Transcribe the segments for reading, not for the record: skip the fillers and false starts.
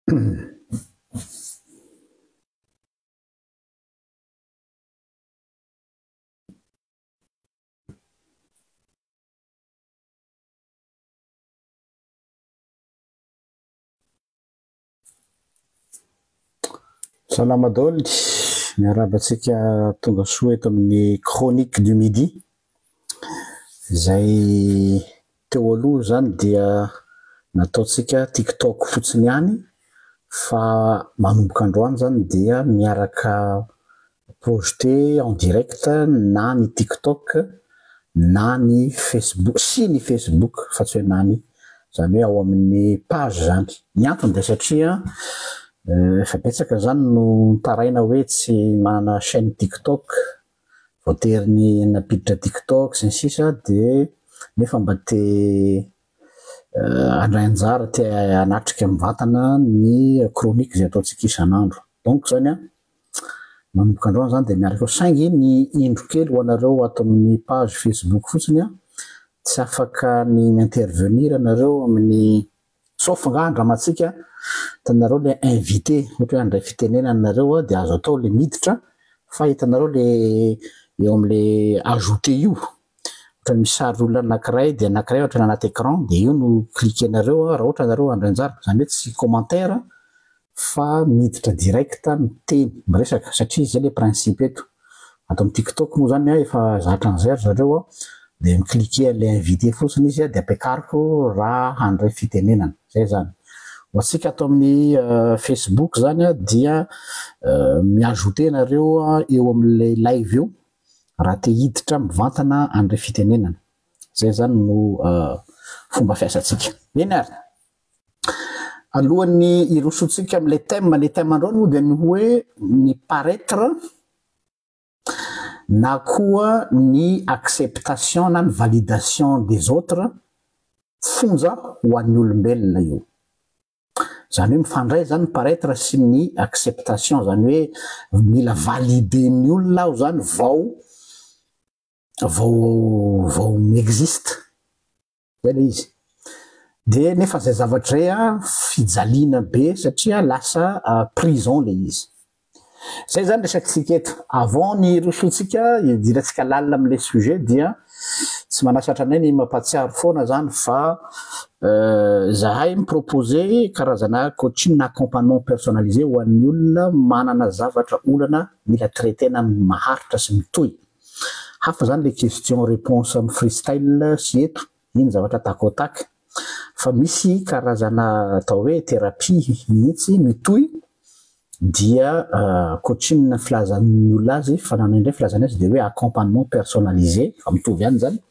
Salama daholo, miarahaba antsika tonga soa eto amin'ny chronique du midi izay teo aloha izany dia nataontsika tiktok fotsiny ihany fa manomboka androany izany dia miaraka projeté en direct na ny tiktok na ny facebook sy ny facebook fa tsy hoe na ny, izany hoe ao amin'ny page izany. Ny antony dia satria efa betsaka izany no mitaraina hoe tsy manana chaîne tiktok, voatery ny nampiditra tiktok sy ny sisa dia nefa mba te handray anjara, te hanatrika mivantana ny chronique izay ataontsika isan'andro. Donc izany an, manomboka androany izany dia miaraka eo saingy ny indro kely ho anareo ato amin'ny page facebook fotsiny an, tsy afaka ny mi-intervenir nareo amin'ny sauf angaha andramantsika hitanareo le invité ohatra hoe handray fitenenana nareo dia azo atao le miditra fa hitanareo le eo amin'le ajouter io ohatra misy sary olona anakiray dia anakiray ohatra anaty écran dia io no cliquer-nareo raha ohatra nareo handray anjara, izany hoe tsy commentaire fa miditra direct miteny, miresaka satria izay le principe eto. Ato amin'ny tiktok moa zany efa zatra an'izay ry zareo dia mi-cliquer an'ilay invité fotsiny izy dia ampiakariko raha handray fitenenana. Izay zany. Ho antsika ato amin'ny facebook zany dia mi-ajouter nareo eo amin'ilay live eo raha te hiditra mivantana handray fitenenana. Izay zany no fomba fiasantsika. Eny ary. Alohan'ny hirosoantsika amin'ilay thème, ilay thème androany moa dia ny hoe ny paraître na koa ny acceptation na ny validation des autres fonja ho an'ny olombelona io. Izany hoe mifandray izany ny paraître sy ny acceptation, izany hoe mila valider-n'ny olona aho izany vao vao vao mi-existe. Zay le izy. De nefa zay zavatra zay an fijaliana be satria lasa prison le izy. Zay zany resakitsika eto. Avant ny hirosoantsika hidirantsika lalina amle sujet dia tsy manasatra anay ny mampahatsiaro foana zany fa zahay mi-proposer karazana coaching na accompagnement personnalisé ho an'ny olona manana zavatra olana mila traiter-na maharitra sy mitohy. Hafa zany le question réponse am freestyle sy eto, iny zavatra tac au tac. Fa misy karazana atao hoe thérapie mihitsy mitohy dia coaching filazan'ny olona azy fa na indray filazany azy dia hoe accompagnement personnalisé fa mitovy ihany zany.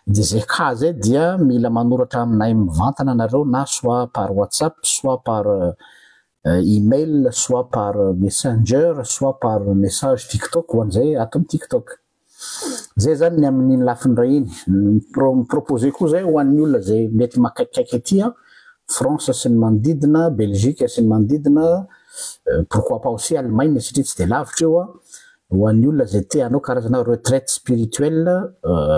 Dia zay cas zay dia mila manoratra aminay mivantana nareo na soit par WhatsApp soit par email soit par messenger soit par message tiktok ho an'izay ato amin'ny tiktok. Zay zany ny amin'iny lafiny iray iny. Mi-proposer koa zay ho an'ny olona zay mety makaikikaiky aty an, France sy ny manodidina, Belgique sy ny manodidina, pourquoi pas aussi Allemagne satria tsy dia lavitra eo an, ho an'ny olona zay te hanao karazana retraite spirituelle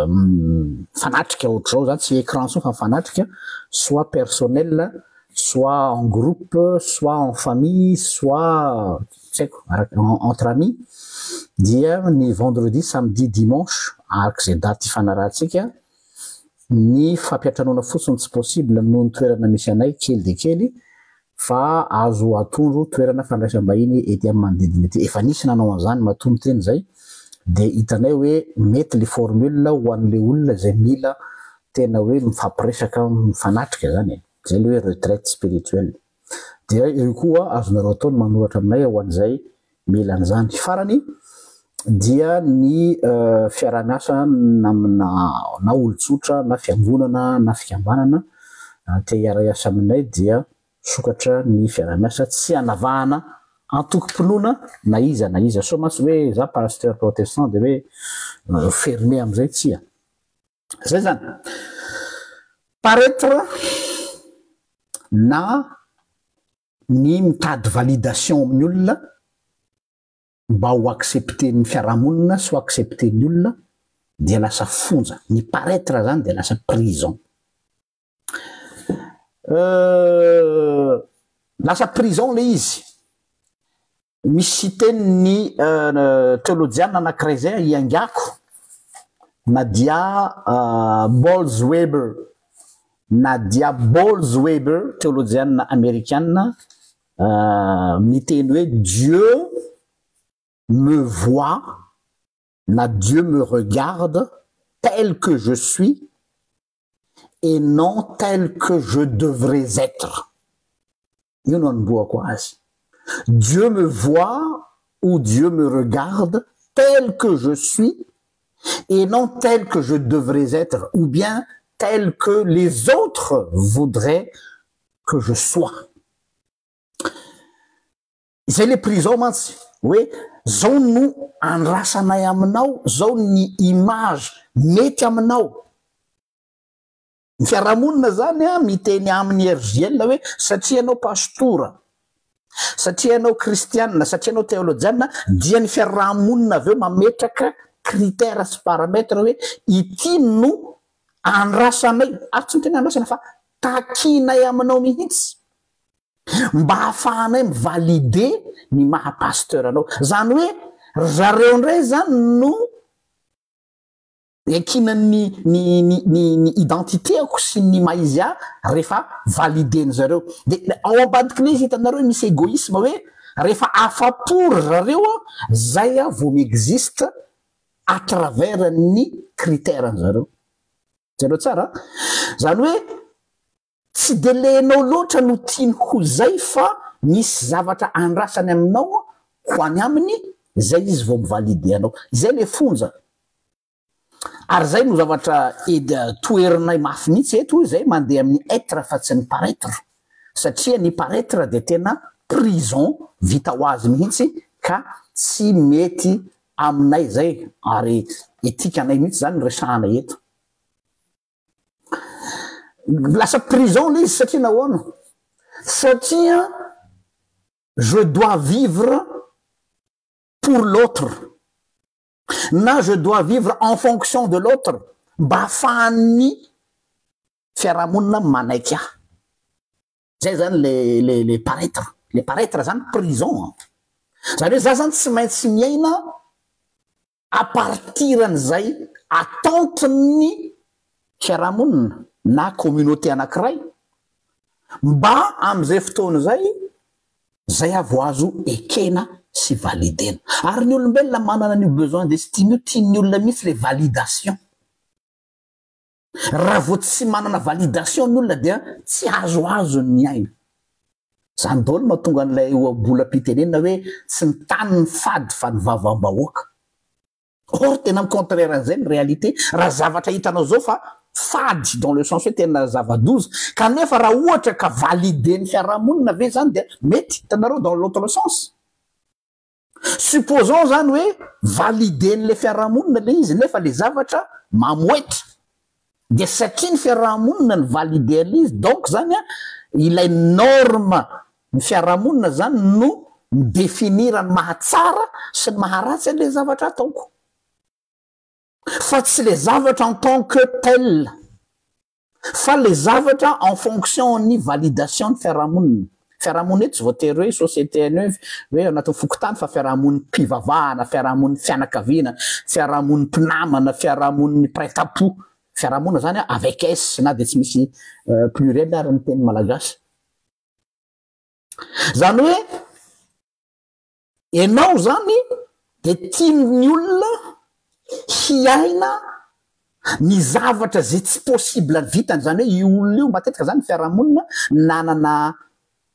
mifanatrika ohatr'izao zany, tsy écran intsony fa mifanatrika, soit personnel soit en groupe, soit en famille, soit tsy haiko araka entre amis dia ny vendredi, samedi, dimanche araka izay daty ifanarahantsika, ny fampiantranoana fotsiny tsy possible noho ny toerana misy anay kely dia kely fa azo atondro toerana fandraisam-bahiny ety amin'ny manodidina ety. Efa nisy nanao an'izany matoa miteny izay dia hitanay hoe mety le formule ho an'ilay olona izay mila tena hoe mifampiresaka mifanatrika izany e. Izay ilay hoe retraite spirituelle. Dia io koa azonareo atao ny manoratra aminay ho an'izay mila an'izany. Farany dia ny fiaraha-miasa amina na olon-tsotra na fiangonana na fikambanana te hiara-hiasa aminay dia sokatra ny fiaraha-miasa tsy hanavahana antokom-pinoana na iza na iza. Sao mantsy hoe za pasteur protestant dia hoe fermé amin'izay, tsia. Zay zany. Paraître na ny mitady validation amin'ny olona mba ho accepter-n'ny fiarahamonina sy ho accepter-n'ny olona dia lasa fonja. Ny paraître zany dia lasa prison. Lasa prison le izy. Misy tenin'ny teolojiana anankiray izay iangako, Nadia Bolz-Weber, Nadia Bolz-Weber, teolojiana amerikana, miteny hoe Dieu me voit na Dieu me regarde tel que je suis et non tel que je devrais être. Io no anombohako azy. Dieu me voit ou Dieu me regarde tel que je suis et non tel que je devrais être ou bien tel que les autres voudraient que je sois. Izay le prison mantsy hoe zao no andrasanay aminao, zao ny image mety aminao. Ny fiarahamonina zany an miteny aminy RJL hoe satria ianao pastora, satria ianao kristianina, satria ianao teolojianina dia ny fiarahamonina avy eo mametraka critère sy paramètre hoe ity no andrasanay, ary tsy miteny andrasana fa takinay aminao mihitsy mba hahafahanay mi-valider ny maha pasteur anao. Zany hoe ry zareo indray zany no Iankinan'ny ny ny ny ny identité-ako sy ny maha izy ahy rehefa valider-ny zareo. De ao ambadik'ilay izy hitanareo hoe misy égoïsme hoe rehefa afa-po ry zareo aho zay aho vao mi-existe à travers ny critère-ny zareo. Jereo tsara an! Zany hoe tsy de le enao loatra no tiany ho zay fa misy zavatra andrasany aminao ho any aminy zay izy vao mi-valider anao. Izay le fonja. Ary zay no zavatra ed toherinay mafy mihitsy eto izay mandeha amin'ny être fa tsy ny paraitre satria ny paraitre dia tena prison vita ho azy mihitsy ka tsy mety aminay zay ary éthique anay mihitsy zany no resahana eto. Lasa prison le izy satria nahoana? Satria je dois vivre pour l'autre na je dois vivre en fonction de l'autre mba ahafahan'ny fiarahamonina manaiky ahy. Zay zany le le le paraitre, le paraitre zany prison an! Zany hoe za zany tsy maintsy miaina à partir an'izay attente-n'ny fiarahamonina na communauté anankiray mba amin'izay fotoana izay zay aho vao azo ekena sy validena. Ary ny olombelona manana an'io besoin d'estime io, tian'ny olona mihitsy le validation. Raha vao tsy manana validation ny olona dia tsy azoazony ny aina. Zany daholo no mahatonga an'ilay ohabolam-pitenenana hoe tsy ny tany ny fady fa ny vavam-bahoaka. Or tena mi contraire an'izay ny réalité, raha zavatra hitanao zao fa fady dans le sens hoe tena zava-doza, kanefa raha ohatra ka valider-n'ny fiarahamonina ve zany dia mety, hitanareo dans l'autre sens. Supposons zany hoe valider-n'le fiarahamonina le izy nefa le zavatra mamoetra dia satria ny fiarahamonina ny valider an'le izy donc zany an ilay norme ny fiarahamonina zany no mi-definir ny mahatsara sy ny maharatsy an'le zavatra ataoko fa tsy le zavatra en tant que tel. Fa le zavatra en fonction ny validation ny fiarahamonina. Fiarahamonina eto tsy voatery hoe société any hoe hoe anatin'ny fokontany fa fiarahamonim-pivavahana, fiarahamonin'ny fianakaviana, fiarahamonin'ny mpinamana, fiarahamonin'ny mpiray tampo. Fiarahamonina zany avec S na dia tsy misy pluriel ary ny teny malagasy. Zany hoe Ianao izany dia tian'ny olona hiaina ny zavatra izay tsy possible vitany, izany hoe io olona io matetika izany ny fiarahamonina nanana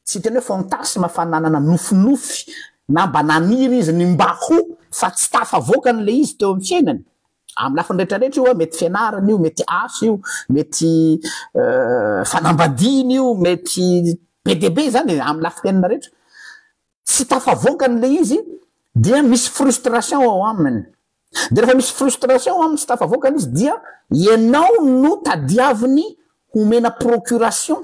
tsy hiteny hoe fantasme fa nanana nofinofy na mba naniry izy ny mba ho fa tsy tafavoakany ilay izy teo amin'ny fiainany, amin'ny lafiny rehetra rehetra io an, mety fianarana io, mety asa io, mety fanambadiana io, mety be dia be izany e, amin'ny lafim-piainana rehetra. tsy tafavoakany le izy dia misy frustration ao aminy, de rehefa misy frustration ao aminy tsy tafavoakany izy dia ianao no tadiaviny homena procuration,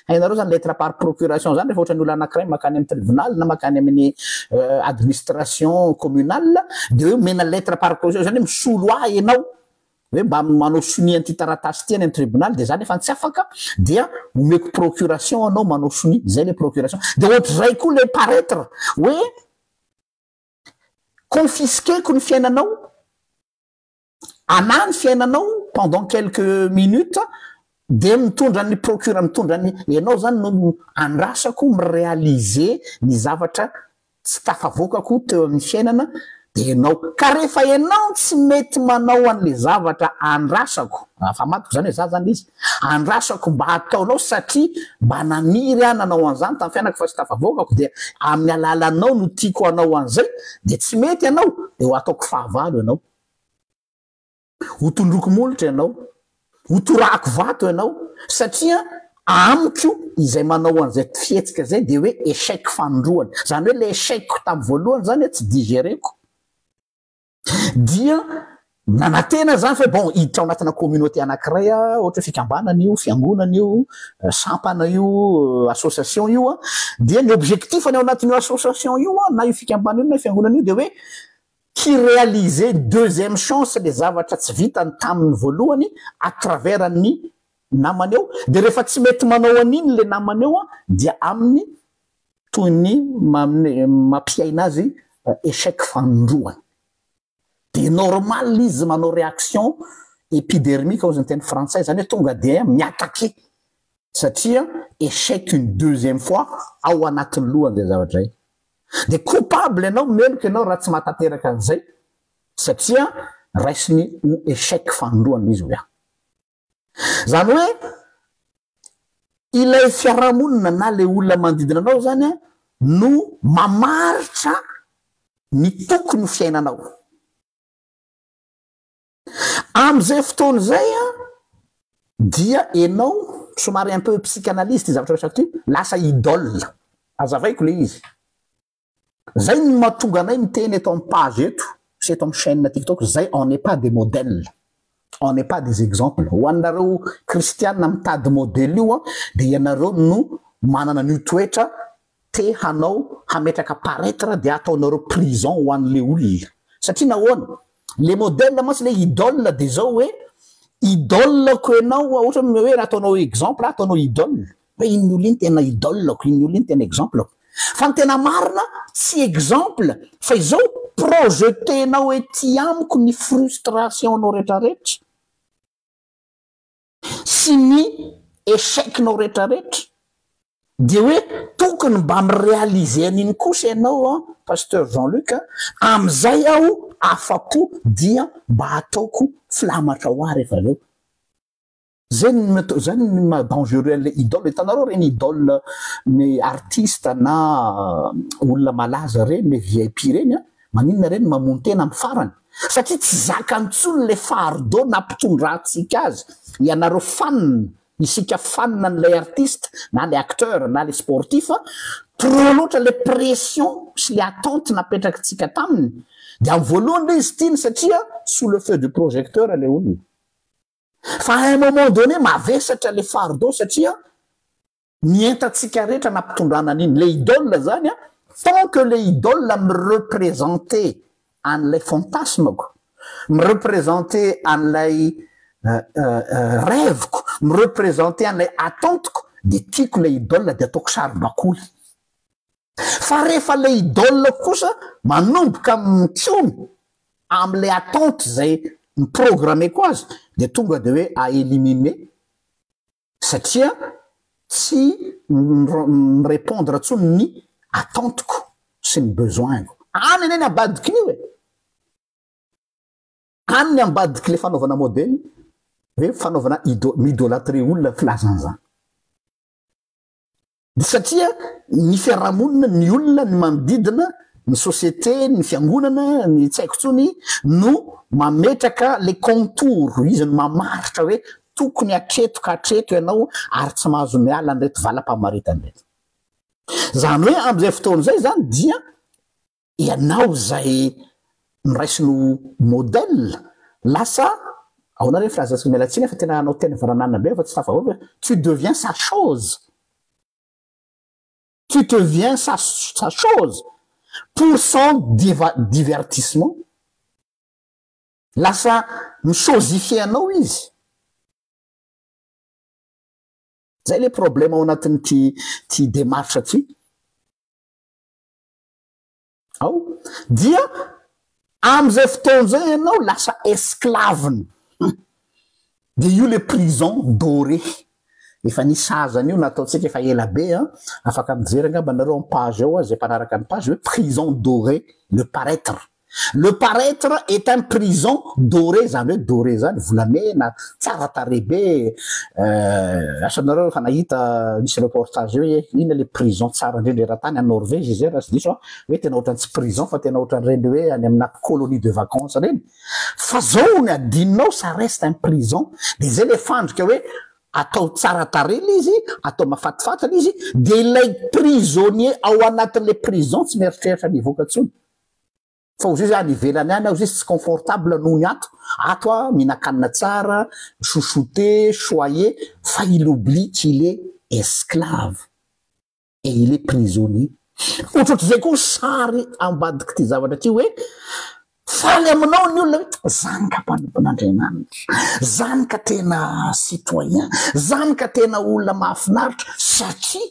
hainareo zany lettre par procuration zany rehefa ohatran'ny olona anakiray makany amin'ny tribunal na makany amin'ny administration communale de hoe omena lettre par procuration zany hoe misolo ahy ianao. hoe mba manao sonia an'ity taratasy ity any amin'ny tribonaly, de za nefa tsy afaka, dia omeko procuration anao manao sonia. Zay le procuration. De ohatr'izay koa le paraître hoe confisqueko ny fiainanao, ana ny fiainanao pendant quelques minutes, de mitondra ny procure, mitondra ny ianao zany no andrasako miréaliser ny zavatra tsy tafavoakako teo amin'ny fiainana. De ianao ka rehefa ianao tsy mety manao an'le zavatra andrasako, afa-matiko zany hoe za zany izy andrasako mba ataonao, satria mba naniry aho nanao an'izany tamin'ny fiainako fa tsy tafavoakako, de amin'ny alalanao no tiako anao an'izay, de tsy mety ianao, de ho ataoko fahavalo ianao, ho tondroko molotra ianao, ho torahako vato ianao, satria amiko izay manao an'izay fihetsika zay de hoe échec fanindroany. Zany hoe le échec tamin'ny voalohany zany tsy digéreko, dia nanantena zany fa bon, hiditra ao anatina communauté anankiray a, ohatra hoe fikambanana io, fiangonana io, sampana io, association io a, dia ny objectif any ao anatin'io association io a, na io fikambanana io na io fiangonana io, de hoe hi-réaliser deuxième chance le zavatra tsy vitany tamin'ny voalohany à travers ny namany eo. De rehefa tsy mety manao an'iny le namany eo a, dia aminy toy ny mampiaina azy échec fanindroany, de normal izy manao réaction épidermique ozy ny teny frantsay zany, hoe tonga de miattaquer satria échec une deuxième fois ao anatin'ny lohany zay zavatra zay. De coupable ianao, meloka ianao raha tsy mahatanteraka an'izay, satria raisiny ho échec fanindroany izy. Hoe ah, zany hoe ilay fiarahamonina na le olona manodidina anao zany a no mamaritra ny tokony ho fiainanao am'izay fotoana zay a. Dia ianao somary un peu psychanalyse ty zavatra resako ty, lasa idole. Azavaiko le izy zay ny mahatonga anay miteny eto amy page eto sy eto amy chaîne TikTok zay: on n'est pas des modèles, on n'est pas des exemples. Ho anareo kristianina mitady modèle io a, de ianareo no manana an'io toetra te hanao hametraka paraître, de ataonareo prison ho an'le olona. Satria nahoana? Le modèle mantsy, le idole, de zao hoe idoleko ianao, ohatra hoe raha ataonao exemple, ataonao idole hoe iny olo iny tena idoleko, iny olo iny tena exempleko, fa ny tena marina tsy exemple, fa izao projetenao ety amiko ny frustration-nao rehetrarehetra sy ny échec-nao rehetrarehetra, de hoe tokony mba miréaliser an'iny kosa ianao a, pasteur Jean-Luc, am'izay aho afapo, dia mba ataoko filamatra ho ahy rehefa aveo. Zay zany ny ma dangereux an'le idole. Hitanareo reny idole ny artiste na olona malaza reny, le VIP reny a, maninona reny mamono tena amy farany? Satria tsy zakantsony le fardeau nampitondrantsika azy, ianareo fanina, isika fanina an'ilay artiste na le acteur na le sportif. Trop loatra le pression sy le attente napetraky tsika taminy. De amy voalohany le izy tiany satria sous le feu du projecteur le olona, fa à un moment donné mavesatra le fardeau satria mientatsika rehetra nampitondrana an'iny le idole zany a. Tant que le idole mireprésente an'lay fantasmako, mireprésente an'lay rêveko, mireprésente an'lay attenteko, de tiako le idole, de ataoko saribakoly. Fa rehefa le idole kosa manomboka mitsony am'le attente zay miprogrammeko azy, de tonga de hoe à éliminer, satria tsy mirépondre ntsony ny attenteko sy ny besoinko any. Eny ambadiky io e, any ny ambadiky le fanaovana modely, hoe fanaovana ido miidolâtre olona, filazan'zany de satria ny fiarahamonina, ny olona, ny manodidina, ny société, ny fiangonana, ny tsy haiko ntsony, no mametraka le contour izy, no mamaritra hoe tokony atreto ka atreto ianao, ary tsy mahazo miala nreto valam-pamaritany reto. Zany hoe am'izay fotoana zay zany dia ianao zay miraisino modèle lasa aona reny filazantsika, mialatsiny fa tena anao tena varananina be fa tsy tafavoaka, tu deviens sa chose, tu deviens sa chose pour son divertissement. Lasa mi-chosifier anao izy. Zay le problème ao anatin'ity ty démarche ty. Ao dia am'izay fotoana zay ianao lasa esclave-ny. Dia io le prison dorée. Efa nisy sazany io nataontsika efa ela be an, afaka mijery angamba nareo am page ao zay mpanaraka ny page hoe prison dorée, le paraitre. Le paraitre est un prison doré, zany hoe doré zany volamena, tsara tarehy be, asa nareo efa nahita nisy reportage hoe inona le prison tsara indrindra eran-tany any Norvège izy raha tsy diso aho, hoe tena ohatran'ny tsy prison fa tena ohatran'ireny hoe any amina colonie de vacances reny. Fa zao ny adinonao ça reste un prison, de zay le fandrika hoe atao tsara tarehy le izy, atao mahafatifaty le izy, de ilay prisonnier ao anatin'le prison tsy mieritreritra ny hivoaka intsony. Fa ozy izy any ivelany any aho izy tsy confortable noho ny ato. Ato aho mihinan-kanina tsara, chouchouté, choyé, fa il oublie qu'il est esclave et il est prisonnier. Ohatrohatr'izay koa ny sary ambadik'ity zavatra ity hoe faly aminao ny olona hoe zany ka mpanompon'Andriamanitra, zany ka tena citoyen, zany ka tena olona mahafinaritra satria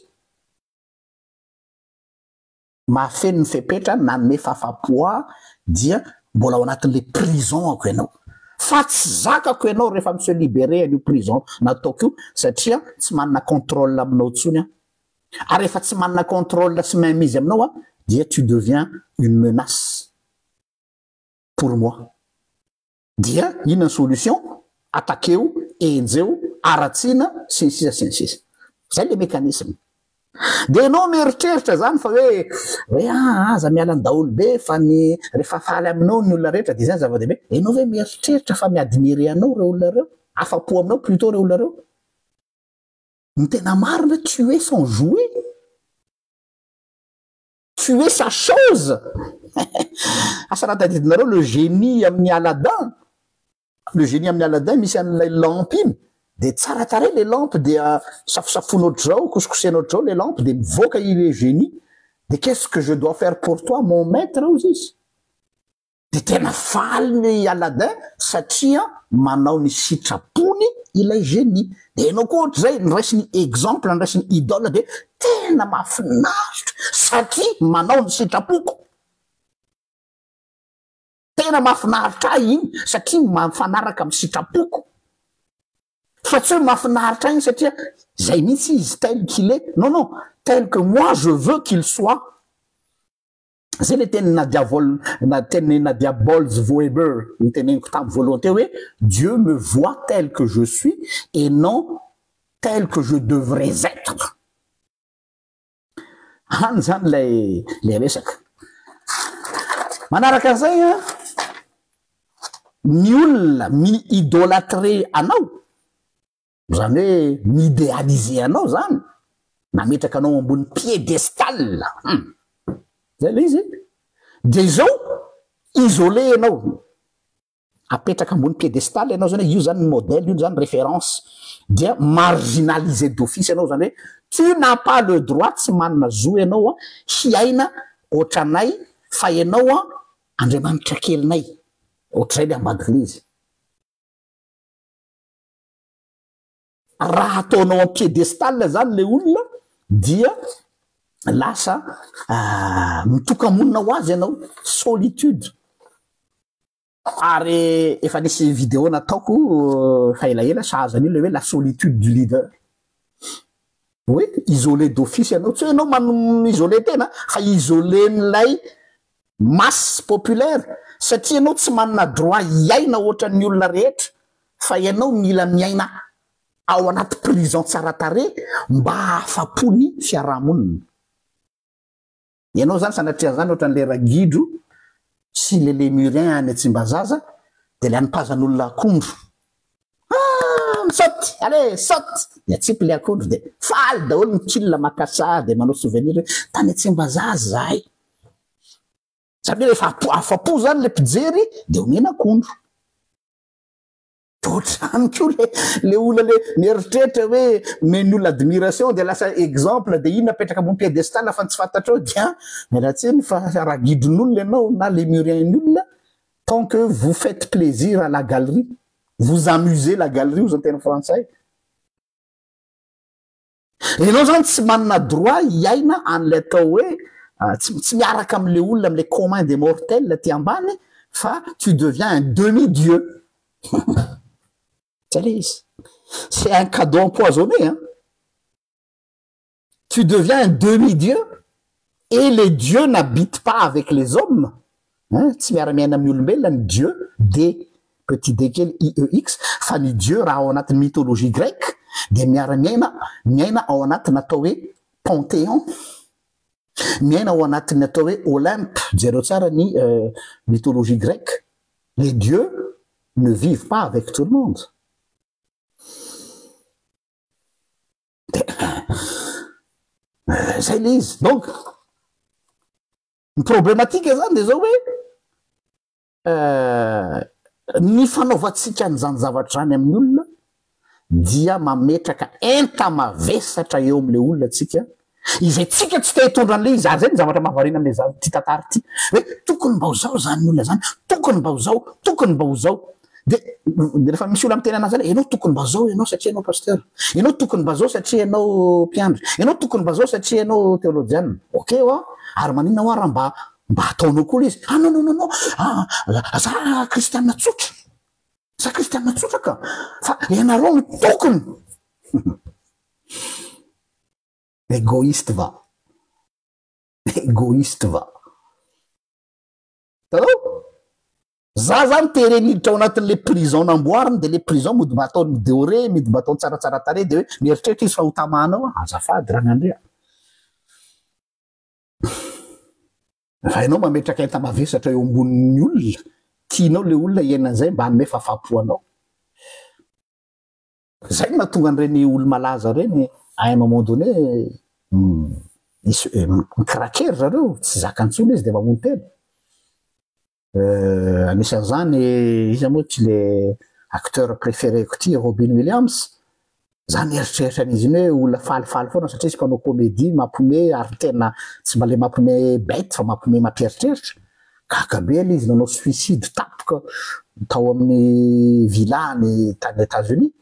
mahafeno ny fepetra nanome fafapo ahy dia mbola ao anatin'le prison ako ianao fa tsy zakako ianao rehefa mi se liberer an'io prison nataoko io satria tsy manana contrôle aminao intsony aho ary rehefa tsy manana contrôle sy main mise aminao aho dia tu deviens une menace pour moi. Dia inona ny solution? Attaqueo, enjeo, aratsiana, sy ny sisa sy ny sisa. Zay le mécanisme. Dia ianao mieritreritra zany fa hoe hoe ah aza miala ny daholo be fa ny rehefa faly aminao ny olona rehetra dia zay ny zava-dehibe. Ianao ve mieritreritra fa mi-admirer anao ireo olona ireo? Afa-po aminao plutôt ireo olona ireo? Ny tena marina tu es son jouet. Tu es sa chose! Asa raha tadidinareo le génie amin'ny Aladdin, le génie amin'ny Aladdin misy an'ilay lampe iny, dia tsara tarehy le lampe dia safosafoina ohatr'izao, kosikosehina ohatr'izao le lampe dia mivoaka i le génie, dia qu'est-ce que je dois faire pour toi mon maître hozy izy. Dia tena faly ny Aladdin satria manao ny sitrapony ilay génie. Dia ianao koa ohatr'izay, niraisiny exemple, niraisiny idole dia tena mahafinaritra satria manao ny sitrapoko. Tena mahafinaritra ahy iny satria mifanaraka amin'ny sitrapoko. Fa tsy hoe mahafinaritra ahy iny satria izay mihitsy izy tel qu'il est. Non, non, tel que moi je veux qu'il soit. Zay le tenin'i Nadia Vol, na tenin'i Nadia Bolz-Weber noteneniko tamin'ny voalohany teo hoe Dieu me voit tel que je suis et non tel que je devrais être. Any zany ilay ilay resaka. Manaraka an'izay an, ny olona mi-idolâtrer anao, Izany hoe mi-idéaliser anao izany, nametraka anao ambony piédestal. Hum. Zay ilay izy e. Dia izao, isolé ianao. Apetraka ambony piédestal ianao zany hoe io zany ny modèle, io zany référence. Dia marginalisé d'office ianao zany hoe tu n'as pas le droit, tsy manana zo ianao hiaina ohatranay fa ianao Andriamanitra kelinay. Ohatr'izay ilay ambadik'ilay izy. Raha ataonao en piédestal zany le olona dia lasa mitoka-monina ho azy ianao, solitude. Ary efa nisy vidéo nataoko efa elaela sahaza an'io le hoe la solitude du leader. Hoe isolé d'office ianao, tsy hoe ianao mi-isoler tena fa isoler-n'ilay masse populaire satria ianao tsy manana droit hiaina ohatran'ny olona rehetra fa ianao mila miaina ao anaty prison tsara tarehy mba hahafapo ny fiarahamonina. Ianao zany sanatria zany ohatran'le ragidro sy le lemurien any Tsimbazaza de le anipazan'olona akondro. Ah, misaoty, allez, saute! De atsipy le akondro de faly daholo ny kil maka sary de manao souvenir hoe tany Tsimbazaza zahay. Zany hoe rehefa afa-po zany le mpijery de omena akondro. De ohatr'izany koa le le olona le mieritreritra hoe omen'ny olona admiration de lasa exemple de iny apetraka ambony piédestal fa ny tsy fantatrao dia miala tsiny fa ragidron'olona ianao na lémurien-ny olona. Tant que vous faites plaisir à la galerie, vous amusez la galerie hozy ny teny frantsay. Ianao zany tsy manana droit hiaina an'ilay atao hoe tsy tsy miaraka amin'ilay olona amin'ilay commun des mortels aty ambany fa tu deviens un demi dieu. Zay ilay izy. C'est un cadeau empoisonné hein. Tu deviens un demi dieu et les dieux n'habitent pas avec les hommes hein, tsy miara-miaina amin'ny olombelona ny dieu, D petit d kely IEX, fa ny dieu raha ao anatin'ny mythologie grecque dia miara-miaina miaina ao anatin'ny atao hoe panthéon, miaina ao anatin'ny atao hoe Olympe, jereo tsara ny mythologie grecque, les dieux ne vivent pas avec tout le monde. Zay le izy. Donc, ny problématique zany de zao hoe ny fanaovantsika an'izany zavatra zany amin'ny olona dia mametraka enta-mavesatra eo amin'ilay olona tsika, izay tsika tsy te hitondra an'ilay izy. Ary zay ny zavatra mahavariana amin'ilay ity tantara ity, hoe tokony mba ho zao zany olona zany, tokony mba ho zao, tokony mba ho zao. De rehefa misy olona miteny anazy zany, ianao tokony mba zao ianao satria ianao pasteur, ianao tokony mba zao satria ianao mpiandry, ianao tokony mba zao satria ianao teolojiana. Ok hoa, ary maninona hoa raha mba mba ataonao koa ilay izy? Ah non non non non, ah za kristiana tsotra, za kristiana tsotra ka, fa ianareo no tokony. Egoiste va, egoiste va. Hitanao? Za zany tereny hiditra ao anatin'le prison namboariny de le prison mody mba ataony doré mody mba ataony tsaratsara tarehy de hoe mieritreritra izy fa ho tamana ao aho, azafady Ragnandria. Raha ianao mametraka enta-mavesatra eo ambonin'ny olona, tianao le olona hiaina an'izay mba hanome fahafahampo anao. Zay no mahatonga an'ireny olo-malaza ireny à un moment donné mi-craquer ry zareo, tsy zaka intsony izy de mamono tena. Anisan'izany iza moa ty le acteur préféré-ko ty Robin Williams, za mieritreritra an'izy iny hoe olona falifaly foana satria izy mpanao comédie mampime ary tena tsy mba le mampime bête fa mampime mampieritreritra, gaga be aloha izy nanao suicide tampoka tao amin'ny villa-ny tany Etats-Unis,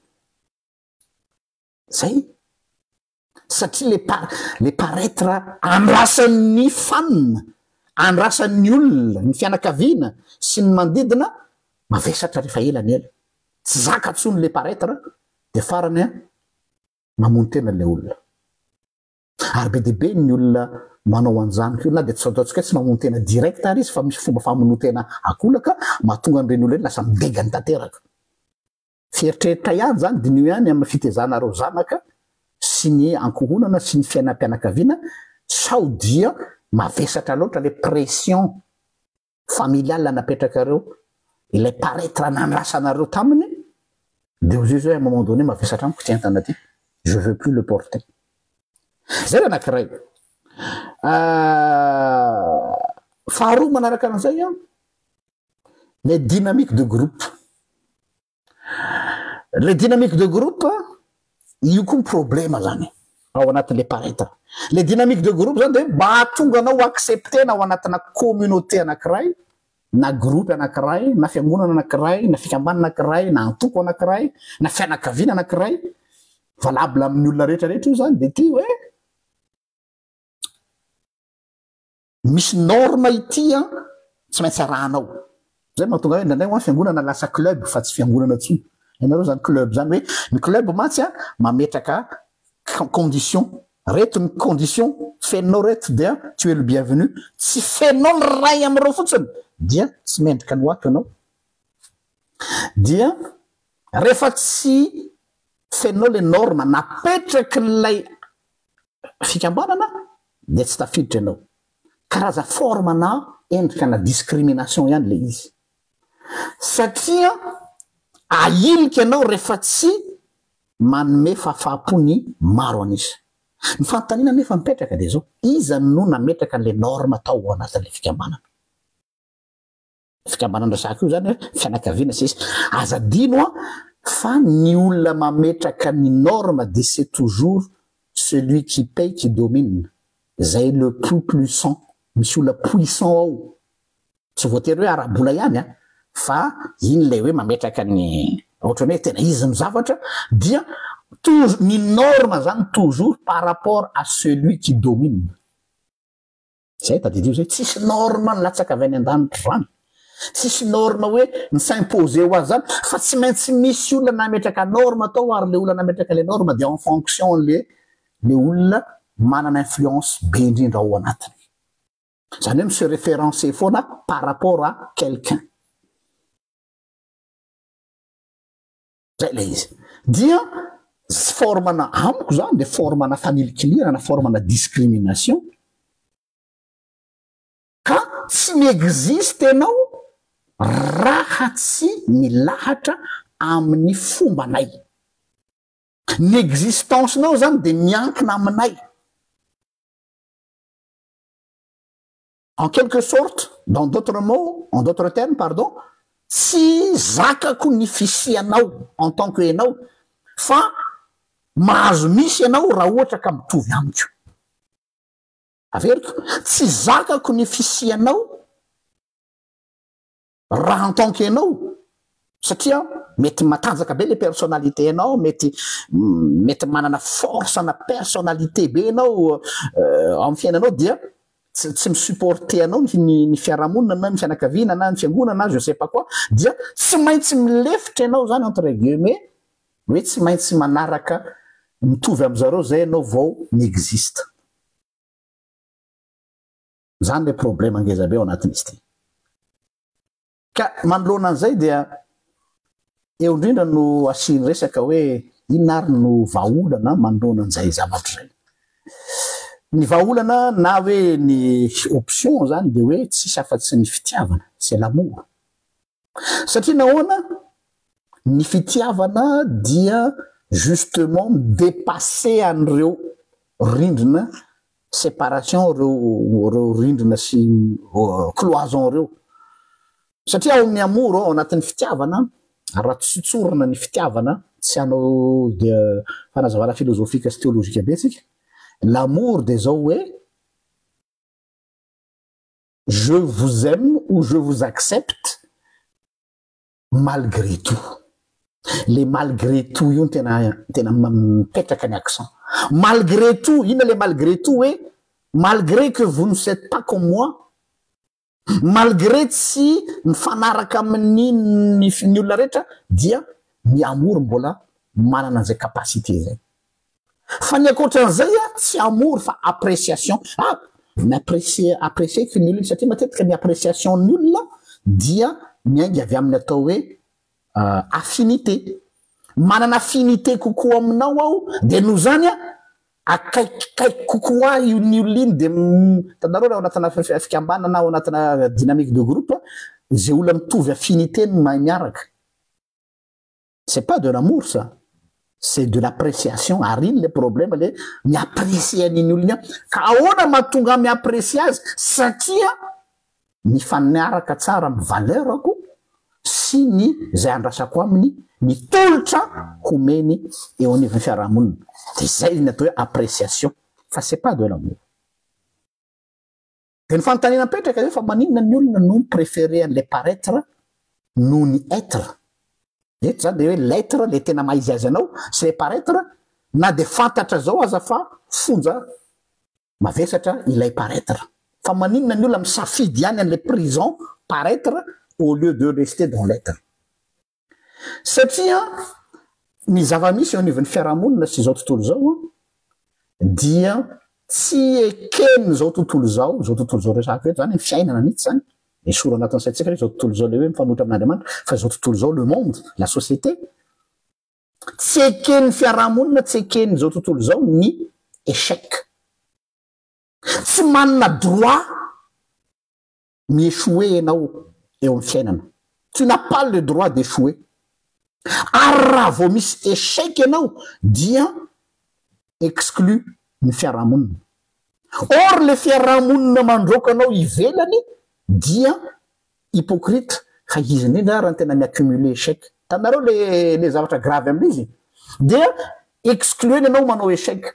zay. Satria le par le paraitre andrasan'ny fan, andrasan'ny olona, ny fianakaviana sy ny manodidina mavesatra rehefa ela ny ela. Tsy zaka tsony le paraitre de farany an mamono tena le olona. Ary be dia be ny olona manao an'izany koa na dia tsy ataontsika hoe tsy mamono tena direct ary izy fa misy fomba famonoan-tena akolaka mahatonga an'ireny olona ireny lasa midegany tanteraka. Fieritreretra ihany izany, diniho ihany amin'ny fitezanareo zanaka sy ny ankohonana sy ny fiainam-pianakaviana sao dia mavesatra loatra ilay pression familiale napetrakareo, ilay paraitre nandrasanareo taminy, dia hoy izy hoe à un moment donné mavesatra amiko ity entana ity, je veux plus le porter. Izay ny anankiray. Faharoa manaraka an'izay an, les dynamiques de groupe. Le dynamique de groupe, io koa problema zany ao anatin'le paraître. Le dynamique de groupe zany de mba hahatonga anao ho accepter-na ao anatina communauté anankiray, na groupe anankiray, na fiangonana anankiray, na fikambanana anankiray, na antoko anankiray, na fianakaviana anankiray, valable amin'ny olona rehetra rehetra io zany de ty hoe Misy norme ity an, tsy maintsy arahanao. Zay mahatonga hoe indraindray ho'a fiangonana lasa club fa tsy fiangonana intsony. Hainareo zany club zany hoe ny club mantsy an mametraka condition. Reto ny condition, fenonao reto dia tu es le bienvenu. Tsy fenonao ny iray amin'ireo fotsiny dia tsy mendrika ny ho ato ianao. Dia rehefa tsy fenonao le norme napetrak'ilay fikambanana dia tsy tafiditra ianao. Karaza forme na endrika na discrimination ihany ilay izy. Satria ahilika ianao rehefa tsy manome fahafaham-po ny maro an'isa. Ny fanontaniana anefa mipetraka dia izao, iza no nametraka an'ilay norme tao ao anatin'ilay fikambanana? Fikambanana resahako io zany hoe fianakaviana sisa. Aza adino an fa ny olona mametraka ny norme dia c'est toujours celui qui paye qui domine. Zay le plus puissant. Misy olona puissant ao. Tsy voatery hoe ara-bola ihany an. fa iny ilay hoe mametraka ny ohatran'ny hoe tena izy ny zavatra dia toujours ny norme zany toujours par rapport à celui qui domine. Zay tadidio zay, tsisy norme nilatsaka avy any an-danitra zany, tsisy norme hoe ni-s'imposer ho azy zany fa tsy maintsy misy olona nametraka norme tao ary le olona nametraka le norme dia en fonction le le olona manana influence be indrindra ao anatiny. Zany hoe mi-se référencer foana par rapport à quelqu'un. Zay ilay izy. Dia forme-na amiko zany dia forme-na fanilikilihana na forme-na discrimination ka tsy mi-existe ianao raha tsy milahatra amin'ny fombanay. Ny existence-nao zany dia miankina aminay. En quelque sorte, dans d'autres mots, en d'autres termes, pardon, tsy zakako ny fisianao en tant que enao fa mahazo misy ianao raha ohatra ka mitovy amiko. Averiko, tsy zakako ny fisianao Raha en tant que enao, satria mety matanjaka be le personnalité anao, mety mety manana force ana personnalité be enao amin'ny fiainanao dia tsy tsy mi-supporter anao ny ny fiarahamonina na ny fianakaviana na ny fiangonana je sais pas quoi dia tsy maintsy milefitra enao zany entre guillemets hoe tsy maintsy manaraka mitovy amizareo zay enao vao mi-existe. Zany le problème ngeza be ao anatin'izy ity. Ka manoloana an'izay dia eo indrindra no asiany resaka hoe inona ary no vahaolana manoloana an'izay zavatra izay. Ny vahaolana na hoe ny option zany dia hoe tsisy afa-tsy ny fitiavana, c'est l'amour. Satria nahoana? Ny fitiavana dia justement mi-depasser an'ireo rindrina séparation ireo ireo rindrina sy cloison ireo. Satria ao amin'ny amour ao anatin'ny fitiavana, raha tsy tsorina ny fitiavana, tsy hanao dia fanazavana filozofika sy teolojika be tsika, l'amour dia zao hoe je vous aime ou je vous accepte malgré tout. Le malgré tout io no tena tena mipetraka ny accent. Malgré tout, inona le malgré tout hoe malgré que vous ne êtes pas comme moi, malgré tsy mifanaraka amin'ny ny ny olona rehetra dia ny amour mbola manana an'izay capacité zay. Fa ny ankoatran'izay a, tsy amour fa appréciation. Ah, mi-apprécier, apprécier-ko ny olona satria matetika ny appréciation ny olona dia miainga avy amin'ny atao hoe affinité. Manana affinité kokoa aminao aho dia noho izany a, akaikikaiky kokoa ahy io ny olona iny dia hitanareo raha ao anatina fikambanana na ao anatina dynamique de groupe, izay olona mitovy affinité no mahay miaraka. C'est pas de l'amour ça, c'est de l'appréciation ary iny le problème le mi-apprécier an'iny olona iny ka ahoana mahatonga ahy mi-apprécier azy satria mifanaraka tsara amin'ny valeur-ko sy ny izay andrasako aminy ny tolotra homeny eo anivon'ny fiarahamonina de izay ny atao hoe appréciation fa c'est pas de l'amour. Dia ny fanontaniana mipetraka hoe fa maninona ny olona no mi-préférer an'ilay paraître noho ny être? Eto zany dia hoe l'être le tena maha izy azy anao sy ilay paraître na dia fantatra zao aza fa fonja mavesatra ilay paraître. Fa maninona ny olona misafidy ihany an'ilay prison paraître au lieu de rester dans l'être? Satria ny zava-misy eo anivon'ny fiarahamonina sy izao tontolo izao dia tsy eken'izao tontolo izao, izao tontolo izao resahako eto zany, ny fiainana mihitsy zany, esory anatin'ny saintsika hoe izao tontolo izao le hoe mifanohitra amin'Andriamanitra, fa izao tontolo izao le monde, la société, tsy eken'ny fiarahamonina, tsy eken'izao tontolo izao ny échec. Tsy manana droit mi-échouer ianao eo amin'ny fiainana. Tu n'as pas le droit d'échouer. Ary raha vao misy échec ianao dia exclu ny fiarahamonina. Or le fiarahamonina mandroaka anao ivelany dia hypocrite fa izy indrindra ary no tena mi-accumuler échec. Hitanareo le le zavatra grave amin'izy? Dia excluer-ny ianao manao échec.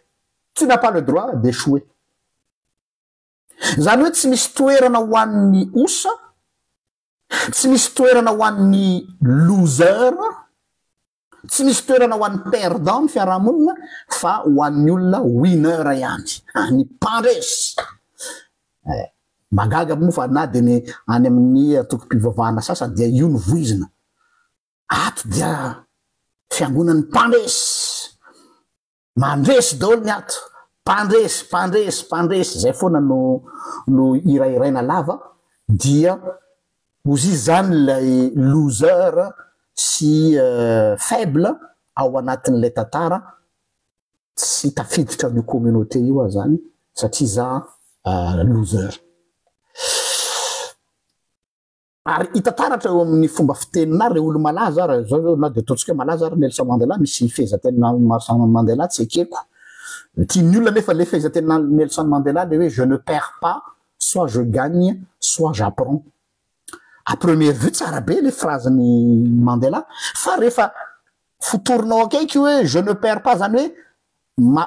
Tu n'as pas le droit d'échouer. Izany hoe tsy misy toerana ho an'ny osa, Tsy misy toerana ho an'ny loser, tsy misy toerana ho an'ny perdant ny fiarahamonina fa ho an'ny olona winner ihany, ny mpandresy. Eh, mahagaga moa fa na dia ny any amin'ny antokom-pivavahana sasany dia io no voizina. Ato dia fiangonan'ny mpandresy. Mandresy daholo ny ato. Mpandresy, mpandresy, mpandresy, zay foana no no hirahiraina lava dia ozy izy zany ilay loser sy faible ao anatin'ilay tantara, tsy tafiditra amin'io communauté io aho zany satria za loser. Ary hita taratra eo amin'ny fomba fiteninà ireo olo-malaza, raha izao izao na dia ataontsika hoe malaza ary Nelson Mandela, misy fehezanteninà Nelson Mandela tsy ekeko. Tian'ny olona anefa ilay fehezanteninà Nelson Mandela ilay hoe je ne perds pas, soit je gagne, soit j'apprends. À première vue tsara be ilay phrase-n'i Mandela, fa rehefa fotorinao akaiky io hoe je ne perds pas, izany hoe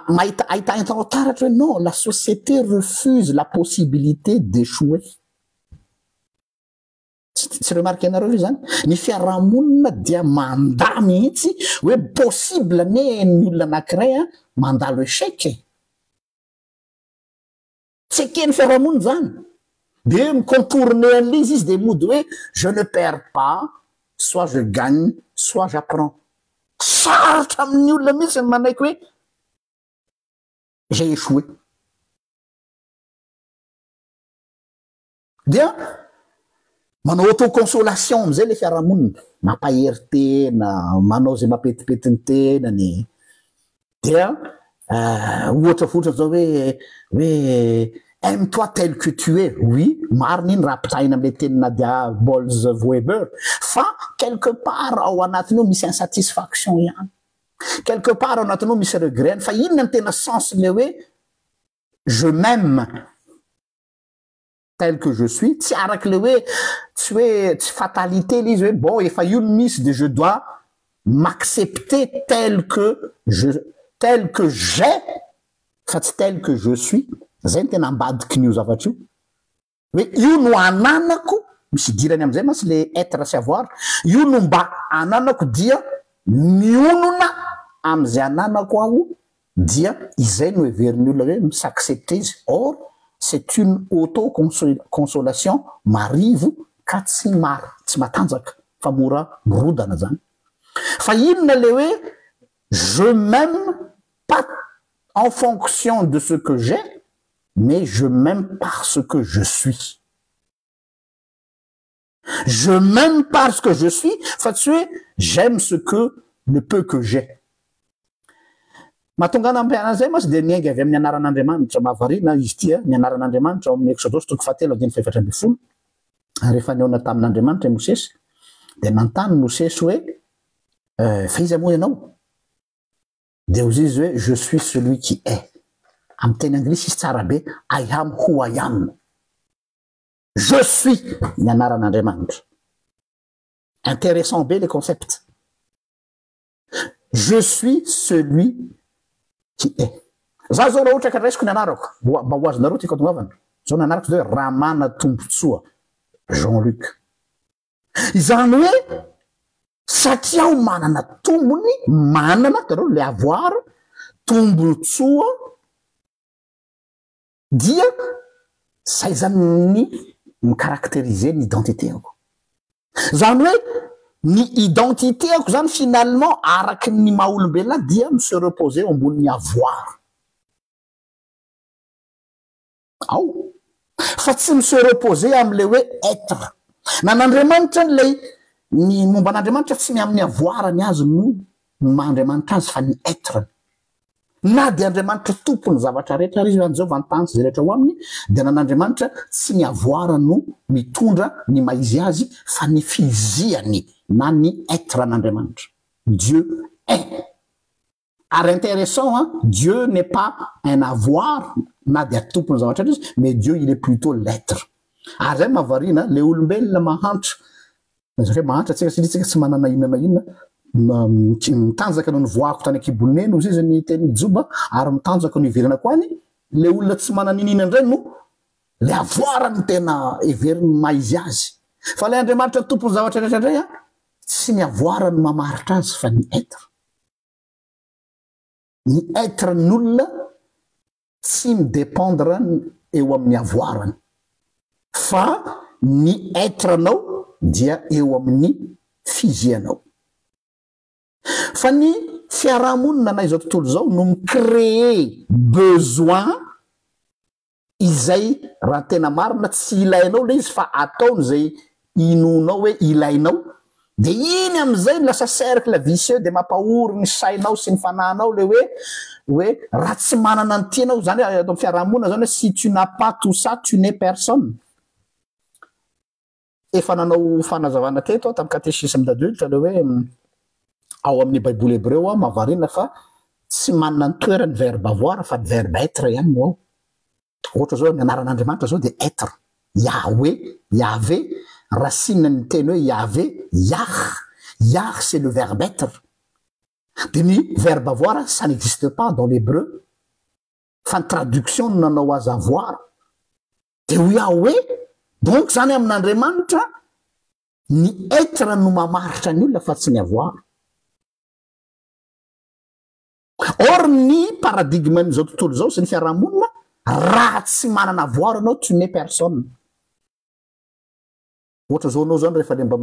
mahita ahitahitanao taratra hoe non, la société refuse la possibilité d'échouer. Tsy remarquer-nareo ve zany? Ny fiarahamonina dia mandà mihitsy hoe possible anie ny olona anankiray a mandalo échec e. Tsy eken'ny fiarahamonina zany. De mi-contourner an'ilay izy izy de mody hoe je ne perds pas, soit je gagne, soit j'apprends. Sarotra amin'ny olona mihitsy ny manaiky hoe j'ai échoué. Dia manao auto-consolation amin'izay ilay fiarahamonina, mampahery tena, manao izay mampetipety ny tenany. Dia ohatra fotsiny zao hoe hoe aime-toi tel que tu es, oui, marina iny raha ampitahaina amin'ilay tenin'i Nadia Bolz-Weber, fa quelque part ao anatiny ao misy insatisfaction ihany, quelque part ao anatiny ao misy regret, fa inona no tena sens-n'ilay hoe je m'aime? Tel que je suis, tsy araka ilay hoe tsy hoe tsy fatalité ilay izy hoe bon efa io no misy de je dois m'accepter tel que je tel que j'ai fa tsy tel que je suis, zay no tena ambadikin'io zavatra io hoe io no ananako, misy idirany amin'izay mantsy le être sy avoir, io no mba ananako dia mionona amin'izay ananako aho dia izay no heverin'ny olona hoe mi-s'accepter izy or c'est une auto consolation marivo ka tsy mar tsy matanjaka fa mora mirodana zany. Fa inona le hoe je m'aime pas en fonction de ce que j'ai mais je m'aime parce que je suis. Je m'aime parce que je suis fa tsy hoe j'aime ce que le peu que j'ai. Mahatonga an'ampiana an'izay mantsy dia miainga avy amin'ny anaran'Andriamanitra. Mahavariana izy ity a, ny anaran'Andriamanitra ao amin'ny Eksodosy toko fahatelo andininy fahefatra ambin'ny folo. Rehefa nihaona tamin'Andriamanitra i Mosesy dia nanontany Mosesy hoe fa iza moa ianao? Dia hoy izy hoe je suis celui qui est. Amin'ny teny anglisy izy tsara be, I am who I am. Je suis ny anaran'Andriamanitra. Intéressant be le concept. Je suis celui qui est. Za zao raha ohatra ka raisiko ny anarako, mba ho azonareo tiako atongavana. Zao ny anarako zao hoe Ramana Tombontsoa Jean Luc. Izany hoe satria aho manana tombony, manana, hitanareo le avoir, tombontsoa dia zay zany ny mi-caractériser ny identité-ako. Zany hoe ny identité-ako zany finalement araky ny maha olombelona ahy dia mi-se reposer eo ambonin'ny avoir. Ao. Fa tsy mi-se reposer amin'ilay hoe être. Na an'Andriamanitra ilay ny momba an'Andriamanitra tsy ny amin'ny avoir ny azy no ny maha Andriamanitra azy fa ny être-ny. Na dia Andriamanitra tompon'ny zavatra rehetra ary izy hoe an'izao vantany sy izay rehetra ao aminy dia nan'Andriamanitra tsy ny avoir no mitondra ny maha izy azy fa ny fiziany na ny être an'Andriamanitra. Dieu est. Ary intéressant an, Dieu n'est pas un avoir na dia tompon'ny zavatra rehetra izy mais Dieu il est plutôt l'être. Ary izay no mahavariana, le olombelona mahantra, Lazaiko hoe mahantra tsika satria tsika tsy manana inona na inona, mitanjaka no nivoahako tany an-kibon'i Neny hozy izy ny tenin'i Joba, ary mitanjaka no hiverenako any, le olona tsy manana inona indray no le avoir no tena heveriny maha izy azy. Fa ilay Andriamanitra tompon'ny zavatra rehetra indray an, tsy ny avoir no mamaritra azy fa ny être. Ny être ny olona tsy mi-dépendre eo amin'ny avoir-ny fa ny être-nao dia eo amin'ny fizianao. Fa ny fiarahamonina na izao tontolo izao no mi-créer besoin izay raha tena marina tsy ilainao le izy fa ataony izay inoanao hoe ilainao de iny amizay no lasa cercle vicieux de mampahory ny sainao sy ny fanahinao le hoe hoe raha tsy manana an'ity ianao zany hoe ato amin'ny fiarahamonina zany hoe si tu n'as pas tout ça tu n'es personne. Efa nanao fanazavana teto aho tamin'ny catéchisme d'adulte le hoe ao amin'ny baiboly hebreo aho mahavariana fa tsy manana ny toerany verbe avoir fa ny verbe être ihany no ao. Ohatra zao ny anaran'Andriamanitra zao dia être, Yahweh, Yahvé, racine ny teny hoe Yahvé, Yah, Yah c'est le verbe être. Dia ny verbe avoir ça n'existe pas dans l'hébreu fa ny traduction no nanao azy avoir. Dia hoy aho hoe, donc zany amin'Andriamanitra ny être no mamaritra ny olona fa tsy ny avoir. Or ny paradigme-n'izao tontolo izao sy ny fiarahamonina, raha tsy manana avoir ianao tu n'es personne. Ohatra zao anao zany rehefa le mba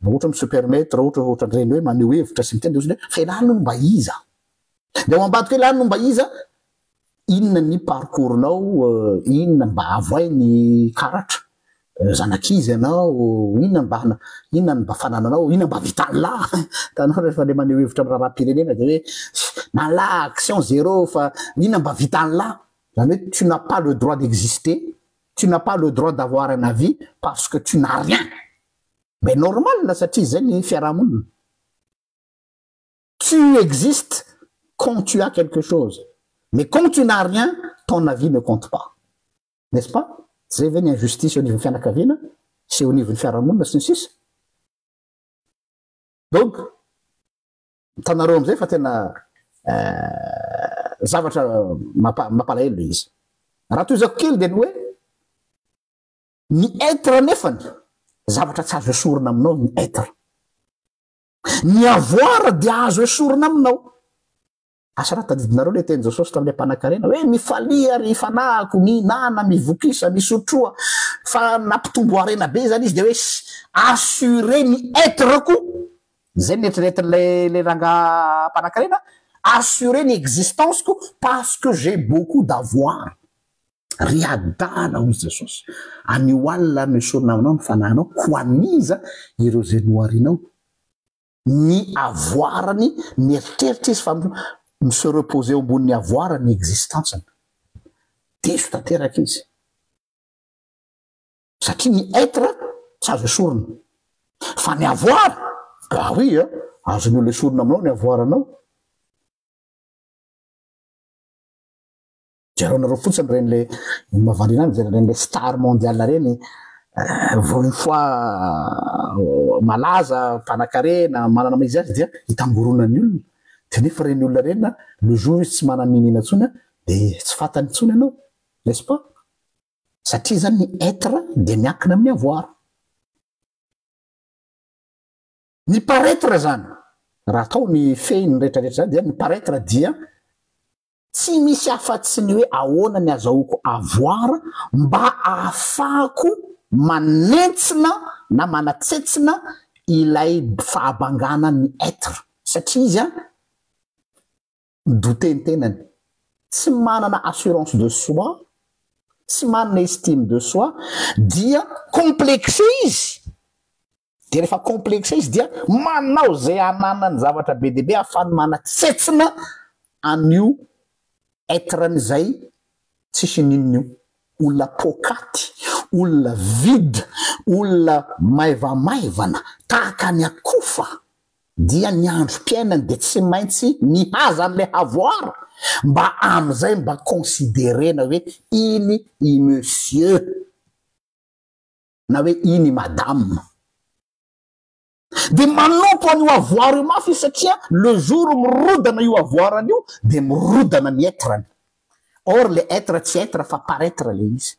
ohatra mi se permettre ohatra ohatran'ireny hoe maneho hevitra sy miteny de ohatran'ny hoe fa ialahy aloha mba iza? De ao ambadika hoe ialahy no mba iza? Inona ny parcours-nao, inona mba avoay ny karatra, zanak'iza ianao, inona mba inona ny mba fanananao, inona mba vitan'lah? Hitanao rehefa le maneho hevitra amin'ny raharaham-pirenena de hoe na action zéro fa inona mba vitan'lah? Zany hoe tu n'as pas le droit d'exister tu n'as pas le droit d'avoir un avis parce que tu n'as rien. Mais normal satria izay ny fiarahamonina. Tu existes quand tu as quelque chose. Mais quand tu n'as rien, ton avis ne compte pas. N'est-ce pas? Zay ve ny injustice eo anivon'ny fianakaviana sy eo anivon'ny fiarahamonina sy ny sisa. Donc, hitanareo amizay fa tena zavatra mampalahelo le izy. Raha tohizako kely dia ny hoe ny être nefany zavatra tsy azo esorina aminao ny être. Ny avoir dia azo esorina aminao. Asa raha tadidinareo le teny Jesosy tamin'ilay mpanankarena hoe mifalia ry fanahiko, mihinana, mivokisa, misotroa fa nampitombo harena be zany izy dia hoe assurer ny être-ko, zay ny eritreretin'ilay le rangahy mpanankarena, assurer ny existence-ko parce que j'ai beaucoup d'avoir. Ry adala hoy Jesosy, anio alina no esorina aminao ny fanahinao, ho an'iza ireo izay noharinao? Ny avoir-ny, mieritreritra izy fa mi-se reposer eo ambonin'ny avoir ny existence-ny. Diso tanteraka izy. Satria ny être tsy azo esorina. Fa ny avoir, bah oui a, azon'ny olona esorina aminao ny avoir-nao. Jerenareo fotsiny ireny le mahavariana ahy mijery ireny le star mondial ireny vao une fois malaza mpanakarena manana maha izy azy dia hitangoronan'ny olona dia nefa ireny olona ireny na le jour izy tsy manana n'inona intsony dia tsy fantany intsony ianao n'est-ce pas? Satria zany ny être dia miankina amin'ny avoir. Ny paraître zany raha atao ny fehiny rehetrarehetra zany dia ny paraître dia Tsy misy afa-tsy ny hoe ahoana ny azahoako avoir mba ahafahako manentsina na manatsetsina ilay fahabangana ny être satria izy an mi-douter ny tenany, tsy manana assurance de soi, tsy manana estime de soi dia complexé izy. Dia rehefa complexe izy dia manao izay hananany zavatra be dia be ahafahany manatsetsina an'io être-ny izay tsisy n'inona io. Olona poakaty, olona vide, olona maivamaivana tahaka ny akofa dia ny androm-piainany dia tsy maintsy mihaza an'ilay avoir mba amin'izay mba considerer-na hoe iny i monsieur. na hoe iny i madame. Dia manompo an'io avoir io mafy izy satria le jour mirodana io avoir-ny io dia mirodana ny être-ny. Or le être tsy être fa paraître le izy.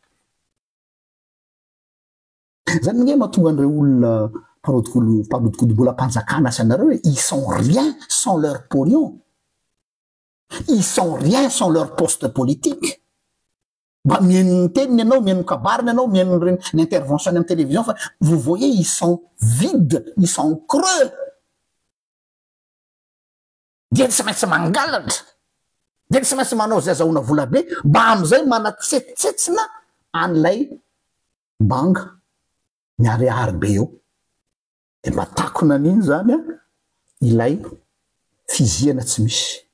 Zany nge mahatonga an'ireo olona mpanodikodim-bolam-panjakana sy anareo hoe ils sont rien sans leur pognon, ils sont rien sans leur poste politique. Mba mihaino ny teniny ianao, mihaino ny kabariny ianao, mihaino ny ny intervention-ny amin'ny télévision fa vous voyez ils sont vides, ils sont creux. Dia tsy maintsy mangalatra, dia tsy maintsy manao izay azahoana vola be mba amin'izay manatsetsetsina an'ilay banga miharihary be eo. Dia mba takona an'iny izany an, ilay fizihana tsy misy.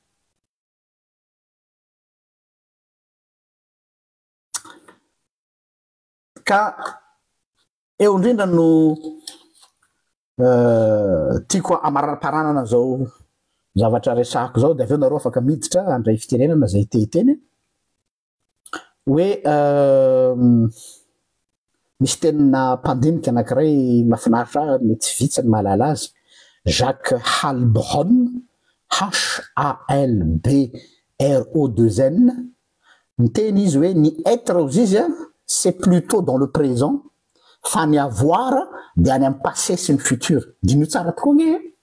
Ka eo indrindra no tiako amaraparanana izao zavatra resahako izao dia avy eo nareo afaka miditra handray fitenenana izay te hiteny hoe misy tenina mpandinika anankiray mahafinaritra ahy mety vitsy ny mahalala azy Jacques Halbronn H A L B R O 2 N Miteny izy hoe ny être ozy izy a c'est plutot dans le présent fa ny avoir dia any amin'ny passé sy ny futur. Diniho tsara tokoa ange e!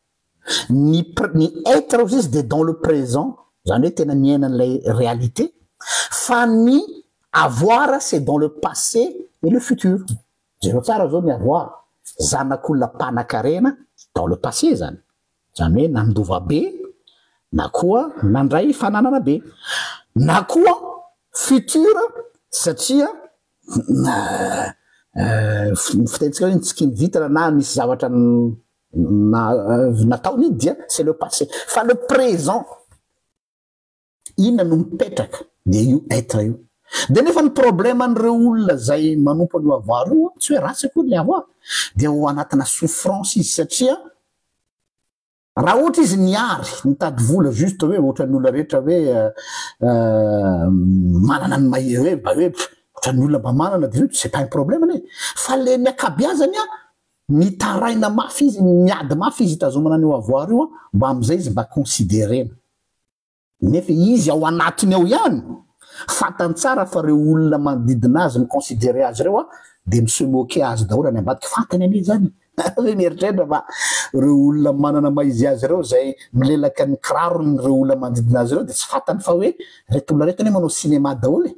Ny ny être ozy izy dia dans le présent, izany hoe tena miaina an'ilay réalité, fa ny avoir c'est dans le passé et le futur. Jereo tsara zao ny avoir, zanak'olona mpanakarena dans le passé zany, zany hoe nandova be na koa nandray fananana be, na koa futur satria ny fitentsika hoe nitsikin'ny vintana na nisy zavatra nataony dia c'est le passé, fa le présent Inona no mipetraka dia io être io. Dia nefa ny problème an'ireo olona izay manompo an'io avoir io, tsy hoe ratsy akory ilay avoir, dia ao anatina souffrance izy satria raha ohatra izy niary, nitady vola juste hoe ohatran'ny olona rehetra hoe manana ny mahi- hoe mba hoe ohatran'ny olona mba manana dia c'est pas un problème anie. Fa le ny ankabeazany an, mitaraina mafy izy, miady mafy izy hitazomana an'io avoir io an, mba amin'izay izy mba considerena. Nefa izy ao anatiny ao ihany, fantany tsara fa reo olona manodidina azy mi-considerer azy reo dia mi-se moquer azy daholo any ambadika, fantany anie izany e! Ve mieritreritra fa reo olona manana maha izy azy reo izay milelaka ny kirarony reo olona manodidina azy reo dia tsy fantany fa hoe reto olona reto anie manao cinéma daholo e!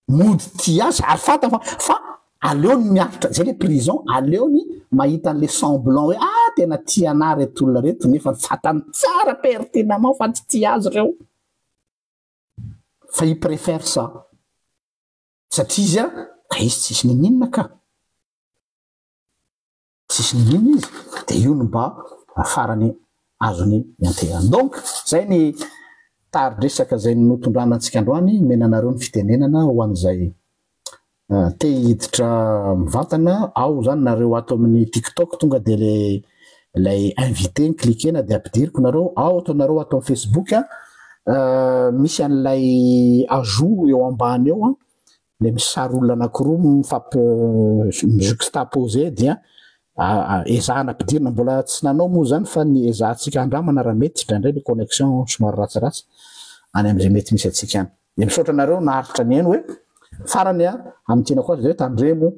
Mody tia azy ary fantany fa fa aleony miaritra zay le prison aleony mahita an'le semblant hoe ah tena tia anah reto olona reto nefa fantany tsara pertinemment fa tsy tia azy reo fa il préfère ça satria izy a ka izy tsisy niniana ka. Tsisy niniana izy dia io no mba farany azony ianteherana. Donc zay ny tari-dresaka zay notondrana antsika androany, omena anareo ny fitenenana ho an'izay te hiditra mivantana ao zany nareo ato amin'ny TikTok tonga dia le ilay invité ny cliquena dia ampidiriko nareo ao ataonareo ato amin'ny Facebook misy an'ilay ajout eo ambany eo an le misy sary olona anakiroa mifampi mi-juxtaposer dia ezahana ampidirina, mbola tsy nanao moa zany fa ny ezahantsika andramana raha mety, indraindray le connexion somary ratsiratsy any am'zay mety misy antsika any. Dia misaotra anareo naharitra nihaino hoe farany a, amin'ny tianako azy dia hoe tandremo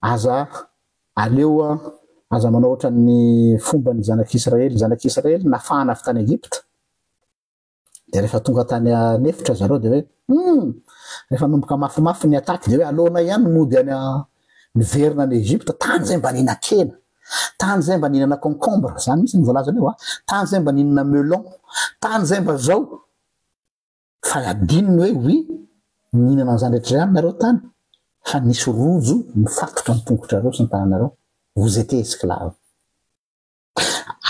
aza aleo a, aza manao ohatran'ny fomban'ny zanak'Israely, ny zanak'Israely nafahana avy tany Egypta, Dia rehefa tonga tany an'efitra zareo dia hoe hum! Rehefa nanomboka mafimafy ny attaque dia hoe aleonay ihany mody any miverina any Egypte, tany zay mba nihinan-kena, tany zay mba nihinana concombre, zany mihitsy no voalazany eo a, tany zay mba nihinana melon, tany zay mba zao. Fa adinony hoe oui, nihinana an'izany rehetra izany nareo tany, fa nisy rojo mifatotra ny tongotrareo sy ny tananareo, vous étiez esclave.